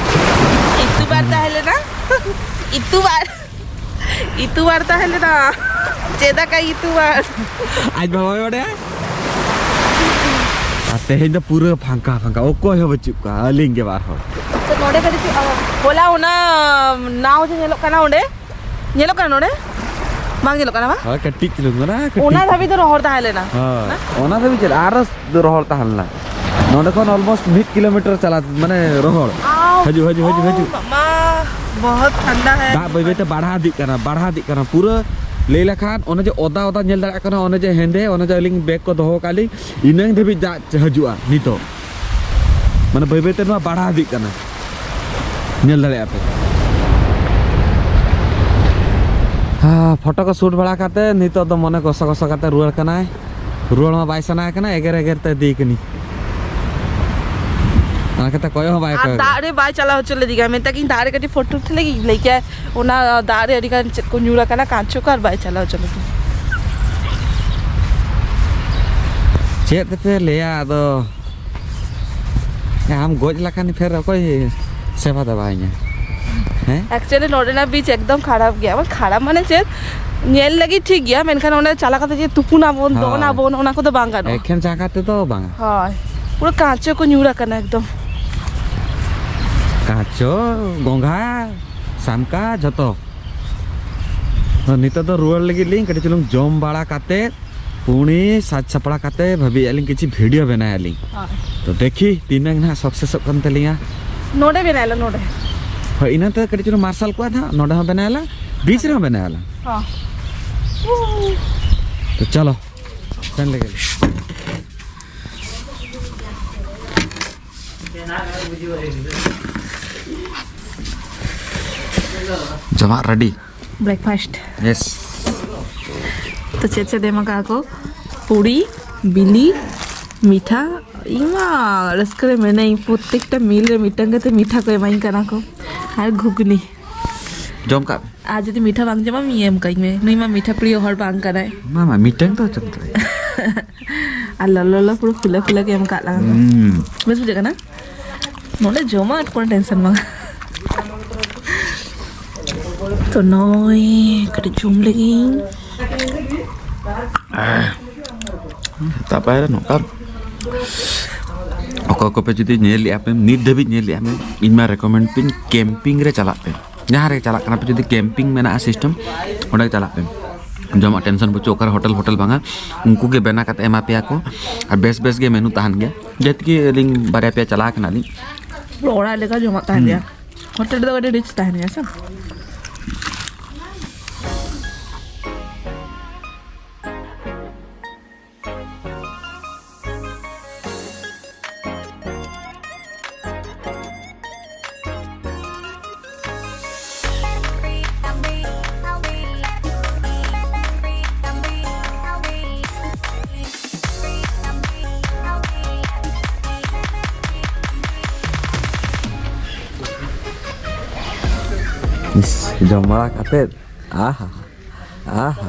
ᱤᱛᱣᱟᱨ ᱛᱟᱦᱮᱸ ᱞᱮᱱᱟ᱾ ᱤᱛᱣᱟᱨ, ᱤᱛᱣᱟᱨ ᱛᱟᱦᱮᱸ ᱞᱮᱱᱟ᱾ ᱪᱮᱫᱟᱜ ᱠᱟ ᱤᱛᱣᱟᱨ? ᱟᱡ ᱵᱟᱵᱟᱭ ᱵᱟᱰᱟᱭᱟ᱾ ᱟᱨ ᱛᱮᱦᱮᱧ ᱫᱚ ᱯᱩᱨᱟᱹ ᱯᱷᱟᱸᱠᱟ ᱯᱷᱟᱸᱠᱟ, ᱚᱠᱚᱭ ᱦᱚᱸ ᱵᱟᱹᱪᱩᱜ ᱠᱚᱣᱟ, ᱟᱹᱞᱤᱧ ᱜᱮ ᱵᱟᱨ ᱦᱚᱲ᱾ ᱛᱚ ᱱᱚᱰᱮ ᱠᱟᱹᱴᱤᱡ ᱪᱮᱫ, ᱦᱚᱞᱟ ᱚᱱᱟ ᱱᱟᱣ ᱡᱮ ᱧᱮᱞᱚᱜ ᱠᱟᱱᱟ ᱚᱸᱰᱮ, ᱧᱮᱞᱚᱜ ᱠᱟᱱᱟ ᱱᱚᱰᱮ? ᱵᱟᱝ ᱧᱮᱞᱚᱜ ᱠᱟᱱᱟ ᱵᱟᱝ? ᱦᱳᱭ, ᱠᱟᱹᱴᱤᱡ ᱪᱩᱞᱩᱝ ᱢᱮᱱᱟᱜᱼᱟ, ᱠᱟᱹᱴᱤᱡ᱾ ᱚᱱᱟ ᱫᱷᱟᱹᱵᱤᱡ ᱫᱚ ᱨᱚᱦᱚᱲ ᱛᱟᱦᱮᱸ ᱞᱮᱱᱟ᱾ ᱦᱳᱭ, ᱦᱮᱸ? ᱚᱱᱟ ᱫᱷᱟᱹᱵᱤᱡ ᱪᱮᱫ, ᱟᱨᱚ ᱨᱚᱦᱚᱲ ᱛᱟᱦᱮᱸ ᱞᱮᱱᱟ᱾ ᱱᱚᱸᱰᱮ ᱠᱷᱚᱱ almost ᱢᱤᱫ ᱠᱤᱞᱳᱢᱤᱴᱟᱨ ᱪᱟᱞᱟᱜ, ᱢᱟᱱᱮ, ᱨᱚᱦᱚᱲ᱾ ᱟᱣ, ᱦᱤᱡᱩᱜ, ᱦᱤᱡᱩᱜ, ᱦᱤᱡᱩᱜ, ᱳ ᱦᱤᱡᱩᱜ᱾ ᱢᱟᱢᱟ, ᱵᱚᱦᱚᱛ ᱴᱷᱟᱱᱰᱟ ᱦᱮ᱾ ᱫᱟᱜ ᱵᱟᱹᱭ ᱵᱟᱹᱭ ᱛᱮ ᱵᱟᱲᱦᱟᱣ ᱤᱫᱤᱜ ᱠᱟᱱᱟ, ᱵᱟᱲᱦᱟᱣ ᱤᱫᱤᱜ ᱠᱟᱱᱟ᱾ ᱯᱩᱨᱟᱹ ᱞᱟᱹᱭ ᱞᱮᱠᱷᱟᱱ ᱚᱱᱮ ᱡᱮ ᱚᱫᱟ ᱚᱫᱟ ᱧᱮᱞ ᱫᱟᱲᱮᱭᱟᱜ ᱠᱟᱱᱟ, ᱚᱱᱮ ᱡᱮ ᱦᱮᱸᱫᱮ, ᱚᱱᱮ ᱡᱮ ᱟᱹᱞᱤᱧ ᱵᱮᱜᱽ ᱠᱚ ᱫᱚᱦᱚ ᱟᱠᱟᱫ ᱞᱤᱧ, ᱤᱱᱟᱹᱝ ᱫᱷᱟᱹᱵᱤᱡ ᱫᱟᱜ ᱦᱤᱡᱩᱜᱼᱟ ᱱᱤᱛᱚᱜ᱾ ᱢᱟᱱᱮ ᱵᱟᱹᱭ ᱵᱟᱹᱭ ᱛᱮ ᱱᱚᱣᱟ ᱵᱟᱲᱦᱟᱣ ᱤᱫᱤᱜ ᱠᱟᱱᱟ, ᱧᱮᱞ ᱫᱟᱲᱮᱭᱟᱜᱼᱟ ᱯᱮ᱾ ᱦᱟ, ᱯᱷᱳᱴᱳ ᱠᱚ ᱥᱩᱴ ᱵᱟᱲᱟ ᱠᱟᱛᱮ ᱱᱤᱛᱚᱜ ᱫᱚ ᱢᱚᱱᱮ ᱜᱚᱥᱚ ᱜᱚᱥᱚ ᱠᱟᱛᱮ ᱨᱩᱣᱟᱹᱲ ᱠᱟᱱᱟᱭ᱾ ᱨᱩᱣᱟᱹᱲ ᱢᱟ ᱵᱟᱭ ᱥᱟᱱᱟ ᱠᱟᱱᱟ, ᱮᱜᱮᱨ ᱮᱜᱮᱨ ᱛᱮ ᱤᱫᱤ ᱠᱟᱹᱱᱟᱹᱧ᱾ ᱚᱱᱟ ᱠᱟᱛᱮ ᱠᱚᱭᱚᱜ ᱦᱚᱸ ᱵᱟᱭ ᱟᱨ ᱠᱚᱭᱚᱜ ᱫᱟᱜ ᱠᱟᱱᱟ᱾ ᱨᱮ ᱵᱟᱭ ᱪᱟᱞᱟᱣ ᱦᱚᱪᱚ ᱞᱮᱫᱤᱧᱟ, ᱢᱮᱛᱟ ᱠᱤᱧ ᱫᱟᱜ ᱨᱮ ᱠᱟᱹᱴᱤᱡ ᱯᱷᱳᱴᱳ ᱩᱴᱷᱟᱹ ᱞᱟᱹᱜᱤᱫ ᱞᱟᱹᱭ ᱠᱮᱫ, ᱚᱱᱟ ᱫᱟᱜ ᱨᱮ ᱟᱹᱰᱤ ᱜᱟᱱ ᱪᱮᱫ ᱠᱚ ᱧᱩᱨ ᱟᱠᱟᱱᱟ, ᱠᱟᱸᱪᱚ ᱠᱚ, ᱟᱨ ᱵᱟᱭ ᱪᱟᱞᱟᱣ ᱦᱚᱪᱚ ᱞᱮᱫᱤᱧᱟ᱾ ᱪᱮᱫ ᱯᱮ ᱞᱟᱹᱭᱟ ᱟᱫᱚ? ᱟᱢ ᱜᱚᱡ ᱞᱮᱠᱷᱟᱱ ᱯᱷᱮᱨ ᱚᱠᱚᱭ ᱥᱮᱵᱟ ᱫᱮᱵᱟᱭᱤᱧᱟ? ᱦᱮᱸ? ᱮᱠᱪᱩᱭᱮᱞᱤ ᱱᱚᱰᱮᱱᱟᱜ ᱵᱤᱪ ᱮᱠᱫᱚᱢ ᱠᱷᱟᱨᱟᱯ ᱜᱮᱭᱟ᱾ ᱵᱟᱝ ᱠᱷᱟᱨᱟᱯ ᱢᱟᱱᱮ ᱪᱮᱫ, ᱧᱮᱞ ᱞᱟᱹᱜᱤᱫ ᱴᱷᱤᱠ ᱜᱮᱭᱟ, ᱢᱮᱱᱠᱷᱟᱱ ᱚᱸᱰᱮ ᱪᱟᱞᱟᱣ ᱠᱟᱛᱮ ᱡᱮ ᱛᱩᱯᱩᱱ ᱟᱵᱚᱱ, ᱦᱳᱭ᱾ ᱫᱚᱱ ᱟᱵᱚᱱ, ᱚᱱᱟ ᱠᱚᱫᱚ ᱵᱟᱝ ᱜᱟᱱᱚᱜᱼᱟ᱾ ᱮᱠᱷᱮᱱ ᱡᱟᱸᱜᱟ ᱛᱮᱫᱚ ᱵᱟᱝᱟ᱾ ᱦᱳᱭ, ᱯᱩᱨᱟᱹ ᱠᱟᱸᱪᱚ ᱠᱚ ᱧᱩᱨ ᱟᱠᱟᱱᱟ ᱮᱠᱫᱚᱢ᱾ ᱠᱟᱸᱪᱚ, ᱜᱚᱸᱜᱷᱟ, ᱥᱟᱢᱠᱟ, ᱡᱷᱚᱛᱚ᱾ ᱛᱚ, ᱱᱤᱛᱚᱜ ᱫᱚ ᱨᱩᱣᱟᱹᱲ ᱞᱟᱹᱜᱤᱫ ᱞᱤᱧ, ᱠᱟᱹᱴᱤᱡ ᱪᱩᱞᱩᱝ ᱡᱚᱢ ᱵᱟᱲᱟ ᱠᱟᱛᱮ ᱯᱩᱬᱤ ᱥᱟᱡᱽ ᱥᱟᱯᱲᱟᱣ ᱠᱟᱛᱮ ᱵᱷᱟᱹᱵᱤᱭᱮᱫᱼᱟ ᱞᱤᱧ ᱠᱤᱪᱷᱩ ᱵᱷᱤᱰᱤᱭᱳ ᱵᱮᱱᱟᱭᱟᱞᱤᱧ᱾ ᱦᱳᱭ᱾ ᱛᱚ ᱫᱮᱠᱷᱤ ᱛᱤᱱᱟᱹᱝ ᱱᱟᱦᱟᱜ ᱥᱟᱠᱥᱮᱥᱚᱜ ᱠᱟᱱ ᱛᱟᱹᱞᱤᱧᱟ᱾ ᱱᱚᱰᱮ ᱵᱮᱱᱟᱭᱟᱞᱮ, ᱱᱚᱰᱮ᱾ ᱦᱳᱭ, ᱤᱱᱟᱹ ᱛᱮ ᱠᱟᱹᱴᱤᱡ ᱪᱩᱞᱩᱝ ᱢᱟᱨᱥᱟᱞ ᱠᱚᱜᱼᱟ ᱱᱟᱦᱟᱜ, ᱱᱚᱰᱮ ᱦᱚᱸ ᱵᱮᱱᱟᱭᱟᱞᱮ, ᱵᱤᱪ ᱨᱮᱦᱚᱸ ᱵᱮᱱᱟᱭᱟᱞᱮ᱾ ᱦᱚᱸ᱾ ᱛᱚ ᱪᱚᱞᱚ, ᱥᱮᱱ ᱞᱮᱜᱮ᱾ ᱡᱚᱢᱟᱜ ᱨᱮᱰᱤ᱾ ᱵᱨᱮᱠᱯᱷᱟᱥᱴ᱾ ᱭᱮᱥ᱾ ᱛᱚ ᱪᱮᱫ ᱪᱮᱫ ᱮᱢ ᱟᱠᱟᱫ ᱠᱚ? ᱯᱩᱲᱤ, ᱵᱤᱞᱤ, ᱢᱤᱴᱷᱟ᱾ ᱤᱧ ᱢᱟ ᱨᱟᱹᱥᱠᱟᱹ ᱨᱮ ᱢᱮᱱᱟᱹᱧ, ᱯᱨᱚᱛᱛᱮᱠᱴᱟ ᱢᱤᱞ ᱨᱮ ᱢᱤᱫᱴᱟᱝ ᱠᱟᱛᱮ ᱢᱤᱴᱷᱟ ᱠᱚ ᱮᱢᱟᱹᱧ ᱠᱟᱱᱟ ᱠᱚ᱾ ᱟᱨ ᱜᱷᱩᱜᱽᱱᱤ᱾ ᱡᱚᱢ ᱠᱟᱜ ᱯᱮ᱾ ᱟᱨ ᱡᱩᱫᱤ ᱢᱤᱴᱷᱟ ᱵᱟᱝ ᱡᱚᱢᱟ, ᱢᱤᱭᱮ ᱮᱢ ᱠᱟᱹᱧ ᱢᱮ, ᱱᱩᱭ ᱢᱟ ᱢᱤᱴᱷᱟ ᱯᱨᱤᱭᱚ ᱦᱚᱲ ᱵᱟᱝ ᱠᱟᱱᱟᱭ᱾ ᱢᱟ, ᱢᱟ, ᱢᱤᱫᱴᱟᱝ ᱫᱚ ᱡᱚᱢ ᱫᱟᱲᱮᱭᱟᱜᱼᱟ᱾ ᱟᱨ ᱞᱚᱞᱚ ᱞᱚᱞᱚ ᱯᱩᱨᱟᱹ ᱯᱷᱩᱞᱟᱹ ᱯᱷᱩᱞᱟᱹ ᱜᱮ ᱮᱢ ᱠᱟᱜ ᱞᱟᱝ ᱫᱚ᱾ ᱦᱩᱸ᱾ ᱵᱮᱥ ᱵᱩᱡᱷᱟᱹᱜ ᱠᱟᱱᱟ? ᱱᱚᱰᱮ ᱡᱚᱢᱟᱜ ᱠᱳᱱᱳ ᱴᱮᱱᱥᱚᱱ ᱵᱟᱝ᱾ ᱛᱚ ᱱᱚᱜᱼᱚᱭ ᱠᱟᱹᱴᱤᱡ ᱡᱚᱢ ᱞᱟᱹᱜᱤᱫ᱾ ᱛᱟᱯᱚᱨᱮ ᱱᱚᱝᱠᱟ ᱚᱠᱚᱭ ᱠᱚᱯᱮ ᱡᱩᱫᱤ ᱧᱮᱞ ᱞᱮᱜᱼᱟ ᱯᱮ, ᱱᱤᱛ ᱫᱷᱟᱹᱵᱤᱡ ᱧᱮᱞ ᱞᱮᱜᱼᱟ ᱯᱮ, ᱤᱧ ᱢᱟ ᱨᱮᱠᱚᱢᱮᱱᱰ ᱯᱮᱧ ᱠᱮᱢᱯᱤᱝ ᱨᱮ ᱪᱟᱞᱟᱜ ᱯᱮ᱾ ᱡᱟᱦᱟᱸ ᱨᱮ ᱪᱟᱞᱟᱜ ᱠᱟᱱᱟ ᱯᱮ, ᱡᱩᱫᱤ ᱠᱮᱢᱯᱤᱝ ᱢᱮᱱᱟᱜᱼᱟ ᱥᱤᱥᱴᱮᱢ, ᱚᱸᱰᱮ ᱜᱮ ᱪᱟᱞᱟᱜ ᱯᱮ᱾ ᱡᱚᱢᱟᱜ ᱴᱮᱱᱥᱚᱱ ᱵᱟᱹᱪᱩᱜ, ᱚᱠᱟᱨᱮ ᱦᱳᱴᱮᱞ ᱦᱳᱴᱮᱞ ᱵᱟᱝᱟ, ᱩᱱᱠᱩ ᱜᱮ ᱵᱮᱱᱟ ᱠᱟᱛᱮ ᱮᱢᱟ ᱯᱮᱭᱟ ᱠᱚ᱾ ᱟᱨ ᱵᱮᱥ ᱵᱮᱥ ᱜᱮ ᱢᱮᱱᱩ ᱛᱟᱦᱮᱱ ᱜᱮᱭᱟ᱾ ᱡᱮᱦᱮᱛᱩ ᱠᱤ ᱟᱹᱞᱤᱧ ᱵᱟᱨᱭᱟ ᱯᱮᱭᱟ ᱪᱟᱞᱟᱣ ᱠᱟᱱᱟᱞᱤᱧ᱾ ᱚᱲᱟᱜ ᱞᱮᱠᱟ ᱡᱚᱢᱟᱜ ᱛᱟᱦᱮᱱ ᱦᱩᱸ᱾ ᱜᱮᱭᱟ᱾ ᱦᱳᱴᱮᱞ ᱨᱮᱫᱚ ᱟᱹᱰᱤ ᱨᱤᱪ ᱛᱟᱦᱮᱱ ᱜᱮᱭᱟ ᱥᱮ᱾ ᱤᱥ, ᱡᱚᱢ ᱵᱟᱲᱟ ᱠᱟᱛᱮᱫ, ᱟᱦᱟ, ᱟᱦᱟ,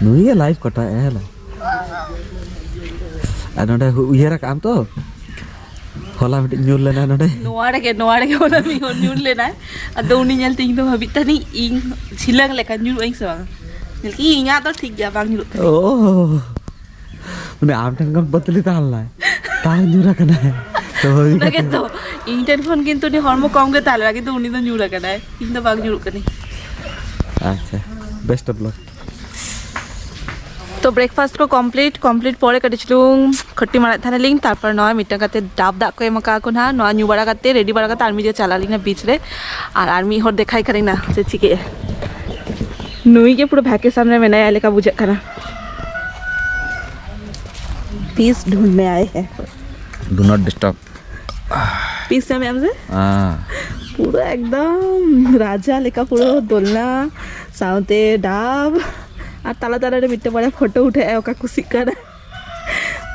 ᱱᱩᱭ ᱜᱮ ᱞᱟᱭᱤᱯᱷ ᱠᱟᱴᱟᱣᱮᱫᱼᱟ, ᱦᱮᱸ ᱞᱟ᱾ ᱟᱨ ᱱᱚᱰᱮ ᱩᱭᱦᱟᱹᱨ ᱟᱠᱟᱫ ᱟᱢ ᱛᱚ, ᱦᱚᱞᱟ ᱢᱤᱫᱴᱤᱡ ᱧᱩᱨ ᱞᱮᱱᱟ ᱱᱚᱰᱮ᱾ ᱱᱚᱣᱟ ᱨᱮᱜᱮ, ᱱᱚᱣᱟ ᱨᱮᱜᱮ ᱦᱚᱞᱟ ᱢᱤᱫ ᱦᱚᱲ ᱧᱩᱨ ᱞᱮᱱᱟᱭ᱾ ᱟᱫᱚ ᱩᱱᱤ ᱧᱮᱞᱛᱮ ᱤᱧ ᱫᱚ ᱵᱷᱟᱹᱵᱤᱛ ᱛᱟᱦᱮᱱᱤᱧ, ᱤᱧ ᱡᱷᱤᱞᱟᱹᱝ ᱞᱮᱠᱟ ᱧᱩᱨᱩᱜ ᱟᱹᱧ ᱥᱮ ᱵᱟᱝ? ᱧᱮᱞ ᱠᱮᱫ ᱤᱧᱟᱹᱜ ᱫᱚ ᱴᱷᱤᱠ ᱜᱮᱭᱟ, ᱵᱟᱝ ᱧᱩᱨᱩᱜ ᱠᱟᱱᱟ᱾ ᱳ, ᱩᱱᱤ ᱟᱢ ᱴᱷᱮᱱ ᱠᱷᱚᱱ ᱯᱟᱹᱛᱞᱤ ᱛᱟᱦᱮᱸ ᱞᱮᱱᱟᱭ, ᱛᱟᱣ ᱧᱩᱨ ᱟᱠᱟᱱᱟᱭ᱾ ᱛᱚ ᱦᱩᱭ ᱚᱱᱟ ᱠᱟᱛᱮ ᱜᱮᱛᱚ, ᱤᱧ ᱴᱷᱮᱱ ᱠᱷᱚᱱ ᱠᱤᱱᱛᱩ ᱩᱱᱤ ᱦᱚᱲᱢᱚ ᱠᱚᱢ ᱜᱮ ᱛᱟᱦᱮᱸ ᱞᱮᱱᱟ, ᱠᱤᱱᱛᱩ ᱩᱱᱤ ᱫᱚ ᱧᱩᱨ ᱟᱠᱟᱱᱟᱭ, ᱤᱧ ᱫᱚ ᱵᱟᱝ ᱧᱩᱨᱩᱜ ᱠᱟᱹᱱᱟᱹᱧ᱾ ᱟᱪᱪᱷᱟ, best of luck᱾ ᱛᱚ breakfast ᱠᱚ complete, complete ᱯᱚᱨᱮ ᱠᱟᱹᱴᱤᱡ ᱪᱩᱞᱩᱝ ᱠᱷᱟᱹᱴᱤ ᱢᱟᱨᱟᱜ ᱛᱟᱦᱮᱱᱟᱞᱤᱧ, ᱛᱟᱨᱯᱚᱨ ᱱᱚᱣᱟ ᱢᱤᱫᱴᱟᱝ ᱠᱟᱛᱮ ᱰᱟᱵ ᱫᱟᱜ ᱠᱚ ᱮᱢ ᱟᱠᱟᱫ ᱠᱚ ᱱᱟᱦᱟᱜ, ᱱᱚᱣᱟ ᱧᱩ ᱵᱟᱲᱟ ᱠᱟᱛᱮ ᱨᱮᱰᱤ ᱵᱟᱲᱟ ᱠᱟᱛᱮ ᱟᱨ ᱢᱤᱫ ᱡᱟᱭᱜᱟ ᱪᱟᱞᱟᱜ ᱟᱹᱞᱤᱧ ᱱᱟᱦᱟᱜ ᱵᱤᱪ ᱨᱮ᱾ ᱟᱨ, ᱟᱨ ᱢᱤᱫ ᱦᱚᱲ ᱫᱮᱠᱷᱟᱭ ᱠᱟᱹᱱᱟᱹᱧ ᱱᱟ ᱪᱮᱫ ᱪᱤᱠᱟᱹᱜᱼᱟ᱾ ᱱᱩᱭ ᱜᱮ ᱯᱩᱨᱟᱹ ᱵᱷᱮᱠᱮᱥᱚᱱ ᱨᱮ ᱢᱮᱱᱟᱭᱟ ᱞᱮᱠᱟ ᱵᱩᱡᱷᱟᱹᱜ ᱠᱟᱱᱟ᱾ Peace ᱰᱷᱩᱸᱰᱱᱮ ᱟᱭᱮ ᱦᱮᱸ᱾ Do not disturb᱾ ᱯᱤᱥ ᱧᱟᱢᱮᱫ ᱟᱢ ᱥᱮ? ᱦᱮᱸ᱾ ᱯᱩᱨᱟᱹ ᱮᱠᱫᱚᱢ ᱨᱟᱡᱟ ᱞᱮᱠᱟ ᱯᱩᱨᱟᱹ ᱫᱳᱞᱱᱟ ᱥᱟᱶᱛᱮ ᱰᱟᱵ ᱟᱨ ᱛᱟᱞᱟ ᱛᱟᱞᱟ ᱨᱮ ᱢᱤᱫᱴᱮᱱ ᱵᱟᱨᱭᱟ ᱯᱷᱳᱴᱳ ᱩᱴᱷᱟᱹᱜᱼᱟᱭ ᱚᱠᱟ ᱠᱩᱥᱤᱜ ᱠᱟᱱᱟ᱾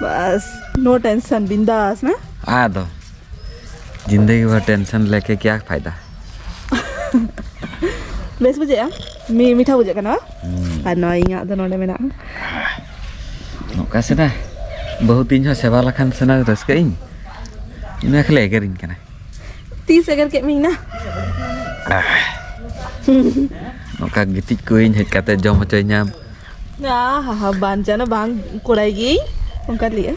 ᱵᱟᱥ, no tension, ᱵᱤᱱᱫᱟᱥ ᱱᱟ᱾ ᱟᱫᱚ ᱡᱤᱱᱫᱮᱜᱤ ᱵᱷᱚᱨ ᱴᱮᱱᱥᱚᱱ ᱞᱮᱠᱮ ᱠᱭᱟ ᱯᱷᱟᱭᱫᱟ? ᱵᱮᱥ ᱵᱩᱡᱷᱟᱹᱜᱼᱟ? ᱢᱤ- ᱢᱤᱴᱷᱟ ᱵᱩᱡᱷᱟᱹᱜ ᱠᱟᱱᱟ ᱵᱟᱝ? ᱟᱨ ᱱᱚᱣᱟ ᱤᱧᱟᱹᱜ ᱫᱚ ᱱᱚᱰᱮ ᱢᱮᱱᱟᱜᱼᱟ᱾ ᱱᱚᱝᱠᱟ ᱥᱮ ᱱᱟ, ᱵᱟᱹᱦᱩ ᱛᱤᱧ ᱦᱚᱸ ᱥᱮᱵᱟ ᱞᱮᱠᱷᱟᱱ ᱥᱮ ᱱᱟ ᱨᱟᱹᱥᱠᱟᱹᱜ ᱤᱧ᱾ ᱤᱧ ᱢᱟ ᱠᱷᱟᱹᱞᱤ ᱮᱜᱮᱨᱤᱧ ᱠᱟᱱᱟ᱾ ᱛᱤᱥ ᱮᱜᱮᱨ ᱠᱮᱫ ᱢᱤᱧ ᱱᱟ? ᱱᱚᱝᱠᱟ ᱜᱤᱛᱤᱡ ᱠᱚᱜ ᱤᱧ, ᱦᱮᱡ ᱠᱟᱛᱮ ᱡᱚᱢ ᱦᱚᱪᱚᱧᱟᱢ᱾ ᱟᱦᱟ, ᱵᱟᱧᱪᱟᱣ ᱵᱟᱝ ᱠᱚᱨᱟᱭ ᱜᱤᱭᱟᱹᱧ, ᱚᱱᱠᱟ ᱞᱟᱹᱭᱟ᱾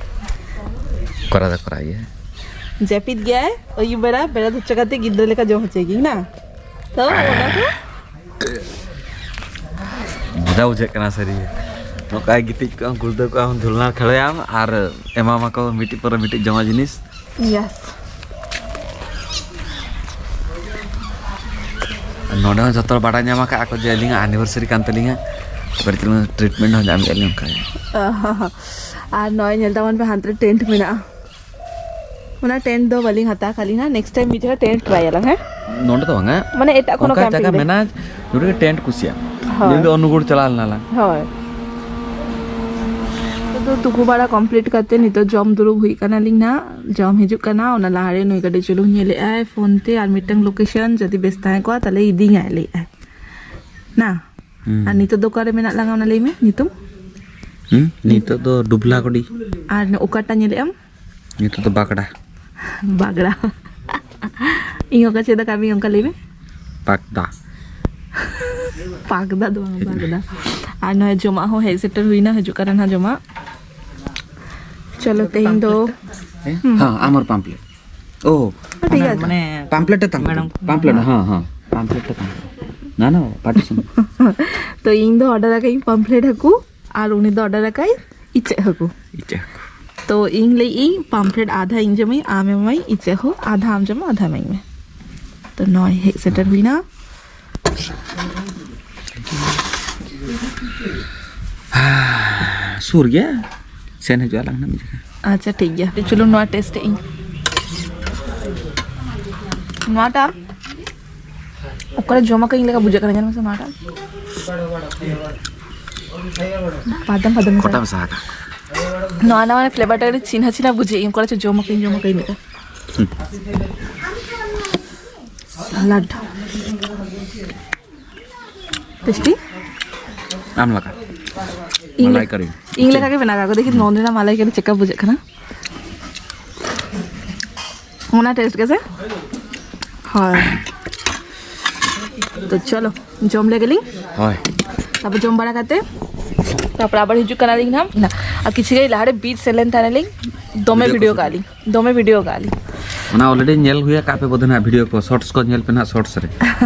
ᱠᱚᱨᱟᱣ ᱫᱚ ᱠᱚᱨᱟᱣ ᱜᱮᱭᱟ᱾ ᱡᱟᱹᱯᱤᱫ ᱜᱮᱭᱟᱭ ᱟᱹᱭᱩᱵ ᱵᱮᱲᱟ, ᱵᱮᱲᱟ ᱫᱷᱚᱪᱪᱚ ᱠᱟᱛᱮ ᱜᱤᱫᱽᱨᱟᱹ ᱞᱮᱠᱟ ᱡᱚᱢ ᱦᱚᱪᱚᱭ ᱜᱤᱭᱟᱹᱧ ᱱᱟ᱾ ᱛᱚ ᱚᱱᱟ ᱠᱚ ᱢᱚᱡᱟ ᱵᱩᱡᱷᱟᱹᱜ ᱠᱟᱱᱟ ᱥᱟᱹᱨᱤ ᱜᱮ᱾ ᱱᱚᱝᱠᱟᱭ ᱜᱤᱛᱤᱡ ᱠᱚᱜ ᱟᱢ, ᱜᱩᱲᱫᱟᱹ ᱠᱚᱜ ᱟᱢ, ᱡᱷᱩᱞᱱᱟ ᱠᱷᱮᱲᱮᱭᱟᱢ ᱟᱨ ᱮᱢᱟᱢᱟᱠᱚ ᱢᱤᱫᱴᱤᱡ ᱯᱚᱨᱮ ᱢᱤᱫᱴᱤᱡ ᱡᱚᱢᱟᱜ ᱡᱤᱱᱤᱥ᱾ ᱭᱮᱥ᱾ ᱱᱚᱰᱮ ᱦᱚᱸ ᱡᱚᱛᱚ ᱦᱚᱲ ᱵᱟᱰᱟᱭ ᱧᱟᱢ ᱟᱠᱟᱫᱼᱟ ᱠᱚ ᱡᱮ ᱟᱹᱞᱤᱧᱟᱜ ᱮᱱᱤᱵᱷᱟᱨᱥᱟᱨᱤ ᱠᱟᱱ ᱛᱟᱹᱞᱤᱧᱟ᱾ ᱮᱵᱟᱨᱮ ᱪᱚᱞᱚ ᱴᱨᱤᱴᱢᱮᱱᱴ ᱦᱚᱸ ᱧᱟᱢᱮᱫᱼᱟ ᱞᱤᱧ ᱚᱱᱠᱟ ᱜᱮ᱾ ᱟᱨ ᱱᱚᱜᱼᱚᱭ ᱧᱮᱞ ᱛᱟᱵᱚᱱ ᱯᱮ, ᱦᱟᱱᱛᱮ ᱨᱮ ᱴᱮᱱᱴ ᱢᱮᱱᱟᱜᱼᱟ᱾ ᱚᱱᱟ ᱴᱮᱱᱴ ᱫᱚ ᱵᱟᱹᱞᱤᱧ ᱦᱟᱛᱟᱣ ᱠᱟᱜ ᱞᱤᱧᱟ, ᱱᱮᱠᱥᱴ ᱴᱟᱭᱤᱢ ᱢᱤᱫ ᱡᱟᱭᱜᱟ ᱴᱮᱱᱴ ᱴᱨᱟᱭ ᱟᱞᱟᱝ, ᱦᱮᱸ? ᱱᱚᱰᱮ ᱫᱚ ᱵᱟᱝᱟ, ᱢᱟᱱᱮ ᱮᱴᱟᱜ ᱠᱳᱱᱳ ᱚᱱᱠᱟ ᱠᱮᱢᱯᱤᱝ ᱡᱟᱭᱜᱟ ᱨᱮ᱾ ᱢᱮᱱᱟᱜᱼᱟ, ᱱᱚᱰᱮ ᱜᱮ ᱴᱮᱱᱴ ᱠᱩᱥᱤᱭᱟᱜ᱾ ᱦᱳᱭ᱾ ᱡᱮᱢᱱᱤ ᱚᱱᱩᱜᱩᱲ ᱪᱟᱞᱟᱣ ᱞᱮᱱᱟ ᱞᱟᱝ᱾ ᱦᱳᱭ᱾ ᱱᱤᱛᱚᱜ ᱫᱚ ᱛᱩᱯᱩ ᱵᱟᱲᱟ ᱠᱚᱢᱯᱞᱤᱴ ᱠᱟᱛᱮ ᱱᱤᱛᱚᱜ ᱡᱚᱢ ᱫᱩᱲᱩᱵ ᱦᱩᱭ ᱠᱟᱱᱟ ᱞᱤᱧ ᱱᱟᱦᱟᱜ᱾ ᱡᱚᱢ ᱦᱤᱡᱩᱜ ᱠᱟᱱᱟ, ᱚᱱᱟ ᱞᱟᱦᱟᱨᱮ ᱱᱩᱭ ᱠᱟᱹᱴᱤᱡ ᱪᱩᱞᱩᱝ ᱧᱮᱞᱮᱫ ᱟᱭ ᱯᱷᱳᱱ ᱛᱮ, ᱟᱨ ᱢᱤᱫᱴᱟᱝ ᱞᱳᱠᱮᱥᱚᱱ ᱡᱩᱫᱤ ᱵᱮᱥ ᱛᱟᱦᱮᱸ ᱠᱚᱜᱼᱟ ᱛᱟᱦᱞᱮ ᱤᱫᱤᱧᱟᱭ ᱞᱟᱹᱭᱮᱫ ᱟᱭ ᱱᱟ᱾ ᱦᱩᱸ᱾ ᱟᱨ ᱱᱤᱛᱚᱜ ᱫᱚ ᱚᱠᱟᱨᱮ ᱢᱮᱱᱟᱜ ᱞᱟᱝᱟ ᱚᱱᱟ ᱞᱟᱹᱭ ᱢᱮ ᱧᱩᱛᱩᱢ᱾ ᱦᱩᱸ? ᱱᱤᱛᱚᱜ ᱫᱚ ᱰᱩᱵᱞᱟ ᱠᱚᱰᱤ᱾ ᱟᱨ ᱚᱠᱟᱴᱟᱜ ᱧᱮᱞᱮᱫ ᱟᱢ? ᱱᱤᱛᱚᱜ ᱫᱚ ᱵᱟᱜᱽᱲᱟ᱾ ᱵᱟᱜᱽᱲᱟ᱾ ᱤᱧ ᱚᱠᱟ ᱪᱮᱫ ᱠᱟᱹᱢᱤ ᱚᱱᱠᱟ ᱞᱟᱹᱭ ᱢᱮ? ᱯᱟᱠᱫᱟ᱾ ᱯᱟᱠᱫᱟ ᱫᱚ ᱵᱟᱝ, ᱵᱟᱜᱽᱫᱟ᱾ ᱟᱨ ᱱᱚᱜᱼᱚᱭ ᱡᱚᱢᱟᱜ ᱦᱚᱸ ᱦᱮᱡ ᱥᱮᱴᱮᱨ ᱦᱩᱭᱱᱟ, ᱦᱤᱡᱩᱜ ᱠᱟᱱᱟ ᱱᱟᱦᱟᱜ ᱡᱚᱢᱟᱜ᱾ ᱪᱚᱞᱚ ᱛᱮᱦᱮᱧ ᱫᱚ ᱦᱮᱸ, ᱦᱮᱸ, ᱟᱢᱟᱨ ᱯᱟᱢᱯᱞᱮᱴ᱾ ᱳ, ᱴᱷᱤᱠ ᱟᱪᱷᱮ᱾ ᱢᱟᱱᱮ ᱯᱟᱢᱯᱞᱮᱴ ᱮ ᱛᱟᱢ ᱢᱮᱰᱟᱢ᱾ ᱯᱟᱢᱯᱞᱮᱴ, ᱦᱮᱸ, ᱦᱮᱸ, ᱯᱟᱢᱯᱞᱮᱴ ᱮ ᱛᱟᱢ᱾ ᱱᱟ, ᱱᱟ, ᱯᱟᱨᱴᱤᱥᱚᱱ᱾ ᱛᱚ ᱤᱧ ᱫᱚ ᱚᱰᱟᱨ ᱟᱠᱟᱫ ᱤᱧ ᱯᱟᱢᱯᱞᱮᱴ ᱦᱟᱹᱠᱩ, ᱟᱨ ᱩᱱᱤ ᱫᱚ ᱚᱰᱟᱨ ᱟᱠᱟᱫ ᱤᱪᱟᱹᱜ ᱦᱟᱹᱠᱩ᱾ ᱤᱪᱟᱹᱜ ᱦᱟᱹᱠᱩ᱾ ᱛᱚ ᱤᱧ ᱞᱟᱹᱭᱮᱫ ᱤᱧ ᱯᱟᱢᱯᱞᱮᱴ ᱟᱫᱷᱟ ᱤᱧ ᱡᱚᱢᱟᱹᱧ, ᱟᱢ ᱮᱢᱟᱹᱧ ᱤᱪᱟᱹᱜ ᱦᱚᱸ ᱟᱫᱷᱟ ᱟᱢ ᱡᱚᱢᱟ, ᱟᱫᱷᱟ ᱮᱢᱟᱹᱧ ᱢᱮ᱾ ᱛᱚ ᱱᱚᱜᱼᱚᱭ ᱦᱮᱡ ᱥᱮᱴᱮᱨ ᱦᱩᱭᱱᱟ᱾ ᱥᱩᱨ ᱜᱮᱭᱟ, ᱥᱮᱱ ᱦᱤᱡᱩᱜ ᱟᱞᱟᱝ ᱱᱟᱜ ᱢᱤᱫ ᱡᱚᱠᱷᱟ᱾ ᱟᱪᱪᱷᱟ, ᱴᱷᱤᱠ ᱜᱮᱭᱟ, ᱪᱚᱞᱚ ᱱᱚᱣᱟ ᱴᱮᱥᱴ ᱤᱧ᱾ ᱱᱚᱣᱟᱴᱟᱜ ᱚᱠᱟᱨᱮ ᱡᱚᱢ ᱟᱠᱟᱫ ᱤᱧ ᱞᱮᱠᱟ ᱵᱩᱡᱷᱟᱹᱜ ᱠᱟᱱᱟ, ᱧᱮᱞ ᱢᱮᱥᱮ ᱱᱚᱣᱟᱴᱟᱜ᱾ ᱵᱟᱫᱟᱢ, ᱵᱟᱫᱟᱢ ᱢᱮᱥᱟ᱾ ᱠᱚᱴᱟ ᱢᱮᱥᱟ ᱟᱠᱟᱫ᱾ ᱱᱚᱣᱟ, ᱱᱚᱣᱟ ᱯᱷᱞᱮᱵᱟᱨ ᱴᱟᱜ ᱟᱹᱰᱤ ᱪᱤᱱᱦᱟᱹ ᱪᱤᱱᱦᱟᱹ ᱵᱩᱡᱷᱟᱹᱜ, ᱚᱠᱟ ᱨᱮᱪᱚ ᱡᱚᱢ ᱟᱠᱟᱫ ᱤᱧ, ᱡᱚᱢ ᱟᱠᱟᱫ ᱤᱧ ᱞᱮᱠᱟ᱾ ᱦᱩᱸ᱾ ᱞᱟᱰ ᱴᱮᱥᱴᱤ᱾ ᱟᱢ ᱞᱮᱠᱟ᱾ ᱤᱧ ᱢᱟᱞᱟᱭ ᱞᱮ- ᱠᱟᱨᱤ᱾ ᱤᱧ ᱞᱮᱠᱟ ᱜᱮ ᱵᱮᱱᱟᱣ ᱠᱟᱜ ᱠᱚ᱾ ᱫᱮᱠᱷᱤ ᱱᱚᱸᱰᱮᱱᱟᱜ ᱢᱟᱞᱟᱭ ᱠᱟᱨᱤ ᱪᱮᱫᱠᱟ ᱵᱩᱡᱷᱟᱹᱜ ᱠᱟᱱᱟ᱾ ᱚᱱᱟ ᱴᱮᱥᱴ ᱜᱮᱥᱮ? ᱦᱳᱭ᱾ ᱛᱚ ᱪᱚᱞᱚ, ᱡᱚᱢ ᱞᱮᱜᱮ ᱞᱤᱧ᱾ ᱦᱳᱭ᱾ ᱛᱟᱨᱯᱚᱨ ᱡᱚᱢ ᱵᱟᱲᱟ ᱠᱟᱛᱮ ᱛᱟᱨᱯᱚᱨ ᱟᱵᱟᱨ ᱦᱤᱡᱩᱜ ᱠᱟᱱᱟᱞᱤᱧ ᱱᱟᱦᱟᱜ᱾ ᱟᱨ ᱠᱤᱪᱷᱩ ᱜᱷᱟᱹᱲᱤᱡ ᱞᱟᱦᱟᱨᱮ ᱵᱤᱪ ᱥᱮᱱ ᱞᱮᱱ ᱛᱟᱦᱮᱱᱟᱞᱤᱧ, ᱫᱚᱢᱮ ᱵᱷᱤᱰᱤᱭᱳ ᱵᱷᱤᱰᱤᱭᱳ ᱠᱚ ᱠᱟᱜᱼᱟ ᱞᱤᱧ, ᱫᱚᱢᱮ ᱵᱷᱤᱰᱤᱭᱳ ᱠᱟᱜᱼᱟ ᱞᱤᱧ᱾ ᱚᱱᱟ ᱚᱞᱨᱮᱰᱤ ᱧᱮᱞ ᱦᱩᱭ ᱟᱠᱟᱫ ᱯᱮ ᱵᱚᱫᱷᱚᱭ ᱱᱟᱦᱟᱜ ᱵᱷᱤᱰᱤᱭᱳ ᱠᱚ, ᱥᱚᱨᱴᱥ ᱠᱚ ᱧᱮᱞ ᱯᱮ ᱱᱟᱦᱟᱜ ᱥᱚᱨᱴᱥ ᱨᱮ᱾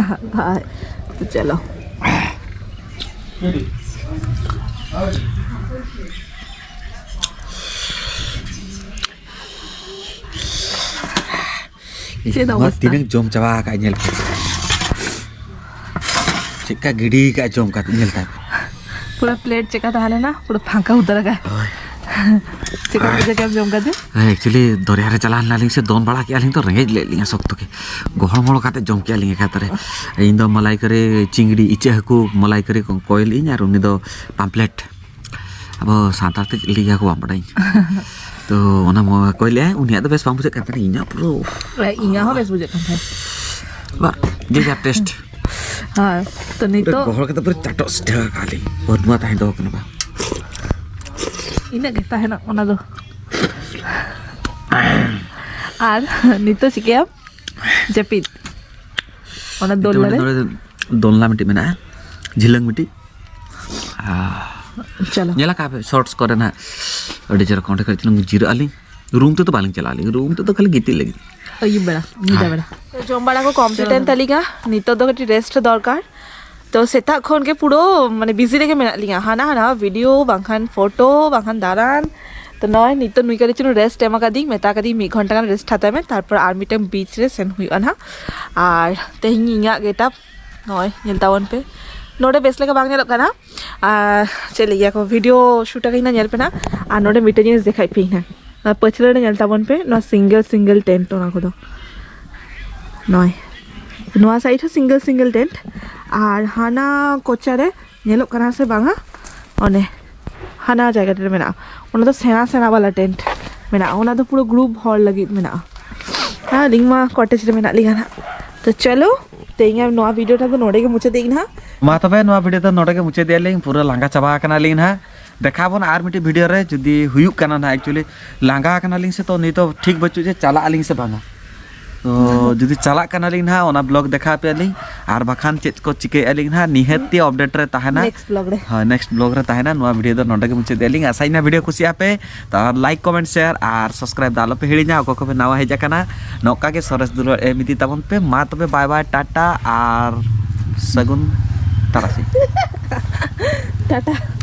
ᱦᱳᱭ, ᱛᱚ ᱪᱚᱞᱚ᱾ ᱪᱮᱫ ᱱᱚᱣᱟ ᱚᱵᱚᱥᱛᱟ? ᱛᱤᱱᱟᱹᱜ ᱡᱚᱢ ᱪᱟᱵᱟ ᱟᱠᱟᱫ ᱧᱮᱞ ᱯᱮ᱾ ᱪᱮᱫᱠᱟ ᱜᱤᱰᱤ ᱟᱠᱟᱫ ᱡᱚᱢ ᱠᱟᱛᱮ ᱧᱮᱞ ᱛᱟᱭ ᱯᱮ᱾ ᱯᱩᱨᱟᱹ ᱯᱞᱮᱴ ᱪᱮᱫᱠᱟ ᱛᱟᱦᱮᱸ ᱞᱮᱱᱟ, ᱯᱩᱨᱟᱹ ᱯᱷᱟᱸᱠᱟ ᱩᱛᱟᱹᱨ ᱟᱠᱟᱫ᱾ ᱦᱳᱭ᱾ ᱪᱮᱫᱠᱟ ᱵᱩᱡᱷᱟᱹᱣ ᱠᱮᱫᱟᱢ ᱡᱚᱢ ᱠᱟᱛᱮ? ᱦᱮᱸ, ᱮᱠᱪᱩᱭᱮᱞᱤ ᱫᱚᱨᱭᱟ ᱨᱮ ᱪᱟᱞᱟᱣ ᱞᱮᱱᱟᱞᱤᱧ ᱥᱮ, ᱫᱚᱱ ᱵᱟᱲᱟ ᱠᱮᱫᱼᱟ ᱞᱤᱧ ᱛᱚ, ᱨᱮᱸᱜᱮᱡ ᱞᱮᱫ ᱞᱤᱧᱟ ᱥᱚᱠᱛᱚ ᱜᱮ᱾ ᱜᱚᱦᱚᱲ ᱢᱚᱦᱚᱲ ᱠᱟᱛᱮ ᱡᱚᱢ ᱠᱮᱫᱼᱟ ᱞᱤᱧ ᱮᱠᱟᱛᱨᱮ᱾ ᱤᱧ ᱫᱚ ᱢᱟᱞᱟᱭ ᱠᱟᱹᱨᱤ, ᱪᱤᱝᱲᱤ, ᱤᱪᱟᱹᱜ ᱦᱟᱹᱠᱩ ᱢᱟᱞᱟᱭ ᱠᱟᱹᱨᱤ ᱠᱚ ᱠᱚᱭ ᱞᱤᱧ, ᱟᱨ ᱩᱱᱤ ᱫᱚ ᱯᱟᱢᱯᱞᱮᱴ᱾ ᱟᱵᱚ ᱥᱟᱱᱛᱟᱲ ᱛᱮ ᱪᱮᱫ ᱞᱟᱹᱭ ᱜᱮᱭᱟ ᱠᱚ ᱵᱟᱝ ᱵᱟᱰᱟᱭᱟᱹᱧ᱾ ᱛᱚ ᱚᱱᱟ ᱢᱚ-, ᱠᱚᱭ ᱞᱮᱜᱼᱟᱭ, ᱩᱱᱤᱭᱟᱜ ᱫᱚ ᱵᱮᱥ ᱵᱟᱝ ᱵᱩᱡᱷᱟᱹᱜ ᱠᱟᱱ ᱛᱟᱦᱮᱱᱟ, ᱤᱧᱟᱹᱜ ᱯᱩᱨᱟᱹ ᱤᱧᱟᱹᱜ ᱦᱚᱸ ᱵᱮᱥ ᱵᱩᱡᱷᱟᱹᱜ ᱠᱟᱱ ᱛᱟᱦᱮᱸᱫ᱾ ᱵᱟ, ᱡᱮ ᱡᱟᱨ ᱴᱮᱥᱴ᱾ ᱦᱳᱭ, ᱛᱚ ᱯᱩᱨᱟᱹ ᱱᱤᱛᱚᱜ ᱜᱚᱦᱚᱲ ᱠᱟᱛᱮ ᱯᱩᱨᱟᱹ ᱪᱟᱴᱚᱜ ᱥᱤᱫᱷᱟᱹ ᱟᱠᱟᱫ ᱞᱤᱧ᱾ ᱵᱟᱹᱱᱩᱜᱼᱟ, ᱛᱟᱦᱮᱸ ᱫᱚᱦᱚ ᱠᱟᱱᱟ ᱵᱟ᱾ ᱤᱱᱟᱹᱜ ᱜᱮ ᱛᱟᱦᱮᱱᱟ ᱚᱱᱟ ᱫᱚ᱾ ᱟᱨ ᱱᱤᱛᱚᱜ ᱪᱤᱠᱟᱹᱭᱟᱢ? ᱡᱟᱹᱯᱤᱫ᱾ ᱚᱱᱟ ᱱᱤᱛᱚᱜ ᱫᱚᱞᱱᱟ ᱢᱤᱫᱴᱤᱡ ᱨᱮ? ᱱᱚᱰᱮ ᱫᱚᱞᱱᱟ ᱢᱤᱫᱴᱤᱡ ᱢᱮᱱᱟᱜᱼᱟ, ᱡᱷᱤᱞᱟᱹᱝ ᱢᱤᱫᱴᱤᱡ᱾ ᱟᱨ ᱪᱚᱞᱚ᱾ ᱧᱮᱞ ᱟᱠᱟᱫ ᱯᱮ ᱥᱚᱨᱴᱥ ᱠᱚᱨᱮ ᱱᱟᱜ, ᱟᱹᱰᱤ ᱪᱮᱦᱨᱟ ᱚᱸᱰᱮ ᱠᱟᱹᱴᱤᱡ ᱪᱩᱞᱩᱝ ᱡᱤᱨᱟᱹᱜ ᱟᱹᱞᱤᱧ᱾ ᱨᱩᱢ ᱛᱮᱫᱚ ᱵᱟᱹᱞᱤᱧ ᱪᱟᱞᱟᱜ ᱟᱹᱞᱤᱧ, ᱨᱩᱢ ᱛᱮᱫᱚ ᱠᱷᱟᱹᱞᱤ ᱜᱤᱛᱤᱡ ᱞᱟᱹᱜᱤᱫ᱾ ᱟᱹᱭᱩᱵ ᱵᱮᱲᱟ, ᱧᱤᱫᱟᱹ ᱦᱮᱸ᱾ ᱵᱮᱲᱟ᱾ ᱛᱚ ᱡᱚᱢ ᱵᱟᱲᱟ ᱠᱚ ᱠᱚᱢᱯᱞᱤᱴ ᱮᱱ ᱛᱟᱹᱞᱤᱧᱟ, ᱱᱤᱛᱚᱜ ᱫᱚ ᱠᱟᱹᱴᱤᱡ ᱨᱮᱥᱴ ᱫᱚᱨᱠᱟᱨ᱾ ᱛᱚ ᱥᱮᱛᱟᱜ ᱠᱷᱚᱱ ᱜᱮ ᱯᱩᱨᱟᱹ ᱢᱟᱱᱮ ᱵᱤᱡᱤ ᱨᱮᱜᱮ ᱢᱮᱱᱟᱜ ᱞᱤᱧᱟ, ᱦᱟᱱᱟ ᱦᱟᱱᱟ ᱵᱷᱤᱰᱤᱭᱳ ᱵᱟᱝᱠᱷᱟᱱ ᱯᱷᱳᱴᱳ ᱵᱟᱝᱠᱷᱟᱱ ᱫᱟᱬᱟᱱ᱾ ᱛᱚ ᱱᱚᱜᱼᱚᱭ ᱱᱤᱛᱚᱜ ᱱᱩᱭ ᱠᱟᱹᱴᱤᱡ ᱪᱩᱞᱩᱝ ᱨᱮᱥᱴ ᱮᱢ ᱟᱠᱟᱫᱤᱧ, ᱢᱮᱛᱟ ᱠᱟᱫᱤᱧ ᱢᱤᱫ ᱜᱷᱚᱱᱴᱟ ᱜᱟᱱ ᱨᱮᱥᱴ ᱦᱟᱛᱟᱣ ᱢᱮ, ᱛᱟᱨᱯᱚᱨ ᱟᱨ ᱢᱤᱫᱴᱟᱝ ᱵᱤᱪ ᱨᱮ ᱥᱮᱱ ᱦᱩᱭᱩᱜᱼᱟ ᱱᱟᱦᱟᱜ᱾ ᱟᱨ ᱛᱮᱦᱮᱧ ᱤᱧᱟᱹᱜ ᱜᱮᱴᱟᱯ ᱱᱚᱜᱼᱚᱭ ᱧᱮᱞ ᱛᱟᱵᱚᱱ ᱯᱮ, ᱱᱚᱰᱮ ᱵᱮᱥ ᱞᱮᱠᱟ ᱵᱟᱝ ᱧᱮᱞᱚᱜ ᱠᱟᱱᱟ᱾ ᱟᱨ ᱪᱮᱫ ᱞᱟᱹᱭ ᱜᱮᱭᱟ ᱠᱚ, ᱵᱷᱤᱰᱤᱭᱳ ᱥᱩᱴ ᱟᱠᱟᱫᱟᱹᱧ ᱱᱟᱜ, ᱧᱮᱞ ᱯᱮ ᱱᱟᱜ᱾ ᱟᱨ ᱱᱚᱰᱮ ᱢᱤᱫᱴᱮᱱ ᱡᱤᱱᱤᱥ ᱫᱮᱠᱷᱟᱭ ᱯᱮ ᱱᱟᱜ, ᱱᱚᱣᱟ ᱯᱟᱹᱪᱷᱞᱟᱹ ᱨᱮ ᱧᱮᱞ ᱛᱟᱵᱚᱱ ᱯᱮ, ᱱᱚᱣᱟ ᱥᱤᱝᱜᱮᱞ ᱥᱤᱝᱜᱮᱞ ᱴᱮᱱᱴ ᱚᱱᱟ ᱠᱚᱫᱚ᱾ ᱱᱚᱜᱼᱚᱭ ᱱᱚᱣᱟ ᱥᱟᱭᱤᱰ ᱦᱚᱸ ᱥᱤᱝᱜᱮᱞ ᱥᱤᱝᱜᱮᱞ ᱴᱮᱱᱴ, ᱟᱨ ᱦᱟᱱᱟ ᱠᱚᱪᱟ ᱨᱮ ᱧᱮᱞᱚᱜ ᱠᱟᱱᱟ ᱥᱮ ᱵᱟᱝᱟ, ᱚᱱᱮ ᱦᱟᱱᱟ ᱡᱟᱭᱜᱟ ᱨᱮ ᱢᱮᱱᱟᱜᱼᱟ, ᱚᱱᱟ ᱫᱚ ᱥᱮᱬᱟ ᱥᱮᱬᱟ ᱵᱟᱞᱟ ᱴᱮᱱᱴ ᱢᱮᱱᱟᱜᱼᱟ, ᱚᱱᱟ ᱫᱚ ᱯᱩᱨᱟᱹ ᱜᱨᱩᱯ ᱦᱚᱲ ᱞᱟᱹᱜᱤᱫ ᱢᱮᱱᱟᱜᱼᱟ᱾ ᱟᱨ ᱟᱹᱞᱤᱧ ᱢᱟ ᱠᱚᱴᱮᱡᱽ ᱨᱮ ᱢᱮᱱᱟᱜ ᱞᱤᱧᱟ ᱱᱟᱜ, ᱛᱚ ᱪᱚᱞᱚ, ᱛᱮᱦᱮᱧᱟᱜ ᱱᱚᱣᱟ ᱵᱷᱤᱰᱤᱭᱳ ᱴᱟᱜ ᱫᱚ ᱱᱚᱰᱮ ᱜᱮ ᱢᱩᱪᱟᱹᱫ ᱮᱫ ᱟᱹᱧ ᱱᱟᱦᱟᱜ᱾ ᱢᱟ ᱛᱚᱵᱮ, ᱱᱚᱣᱟ ᱵᱷᱤᱰᱤᱭᱳ ᱫᱚ ᱱᱚᱰᱮ ᱜᱮ ᱢᱩᱪᱟᱹᱫ ᱮᱫ ᱟᱹᱞᱤᱧ᱾ ᱯᱩᱨᱟᱹ ᱞᱟᱸᱜᱟ ᱪᱟᱵᱟ ᱟᱠᱟᱱᱟᱞᱤᱧ ᱱᱟᱦᱟᱜ᱾ ᱫᱮᱠᱷᱟᱣ ᱵᱚᱱ ᱟᱨ ᱢᱤᱫᱴᱤᱡ ᱵᱷᱤᱰᱤᱭᱳ ᱨᱮ, ᱡᱩᱫᱤ ᱦᱩᱭᱩᱜ ᱠᱟᱱᱟ ᱱᱟᱦᱟᱜ᱾ ᱮᱠᱪᱩᱭᱮᱞᱤ ᱞᱟᱸᱜᱟ ᱟᱠᱟᱱᱟᱞᱤᱧ ᱥᱮ, ᱛᱚ ᱱᱤᱛ ᱫᱚ ᱴᱷᱤᱠ ᱵᱟᱹᱪᱩᱜ ᱡᱮ ᱪᱟᱞᱟᱜ ᱟᱹᱞᱤᱧ ᱥᱮ ᱵᱟᱝᱟ᱾ ᱛᱚ ᱡᱩᱫᱤ ᱪᱟᱞᱟᱜ ᱠᱟᱱᱟᱞᱤᱧ ᱱᱟᱦᱟᱜ, ᱚᱱᱟ ᱵᱞᱚᱜ ᱫᱮᱠᱷᱟᱣ ᱟᱯᱮᱭᱟᱞᱤᱧ᱾ ᱟᱨ ᱵᱟᱠᱷᱟᱱ ᱪᱮᱫ ᱠᱚ ᱪᱤᱠᱟᱹᱭᱮᱫᱼᱟ ᱞᱤᱧ ᱱᱟᱦᱟᱜ, ᱱᱤᱦᱟᱹᱛ ᱛᱮ ᱟᱯᱰᱮᱴ ᱨᱮ ᱛᱟᱦᱮᱱᱟ᱾ ᱱᱮᱠᱥᱴ ᱵᱞᱚᱜ ᱨᱮ᱾ ᱦᱳᱭ, ᱱᱮᱠᱥᱴ ᱵᱞᱚᱜ ᱨᱮ ᱛᱟᱦᱮᱱᱟ᱾ ᱱᱚᱣᱟ ᱵᱷᱤᱰᱤᱭᱳ ᱫᱚ ᱱᱚᱰᱮ ᱜᱮ ᱢᱩᱪᱟᱹᱫ ᱮᱫᱼᱟ ᱞᱤᱧ᱾ ᱟᱥᱟᱭᱤᱧ ᱱᱟᱦᱟᱜ ᱵᱷᱤᱰᱤᱭᱳ ᱠᱩᱥᱤᱭᱟᱜ ᱯᱮ᱾ ᱛᱚ ᱞᱟᱭᱤᱠ, ᱠᱚᱢᱮᱱᱴ, ᱥᱮᱭᱟᱨ ᱟᱨ ᱥᱟᱵᱥᱠᱨᱟᱭᱤᱵ ᱫᱚ ᱟᱞᱚᱯᱮ ᱦᱤᱲᱤᱧᱟ᱾ ᱚᱠᱚᱭ ᱠᱚᱯᱮ ᱱᱟᱣᱟ ᱦᱮᱡ ᱟᱠᱟᱱᱟ, ᱱᱚᱝᱠᱟ ᱜᱮ ᱥᱚᱨᱮᱥ ᱫᱩᱞᱟᱹᱲ ᱮᱢ ᱤᱫᱤ ᱛᱟᱵᱚᱱ ᱯᱮ᱾ ᱢᱟ ᱛᱚᱵᱮ, ᱵᱟᱭ ᱵᱟᱭ, ᱴᱟᱴᱟ ᱟᱨ ᱥᱟᱹᱜᱩᱱ ᱛᱟᱨᱟᱥᱤᱧ᱾ ᱴᱟᱴᱟ᱾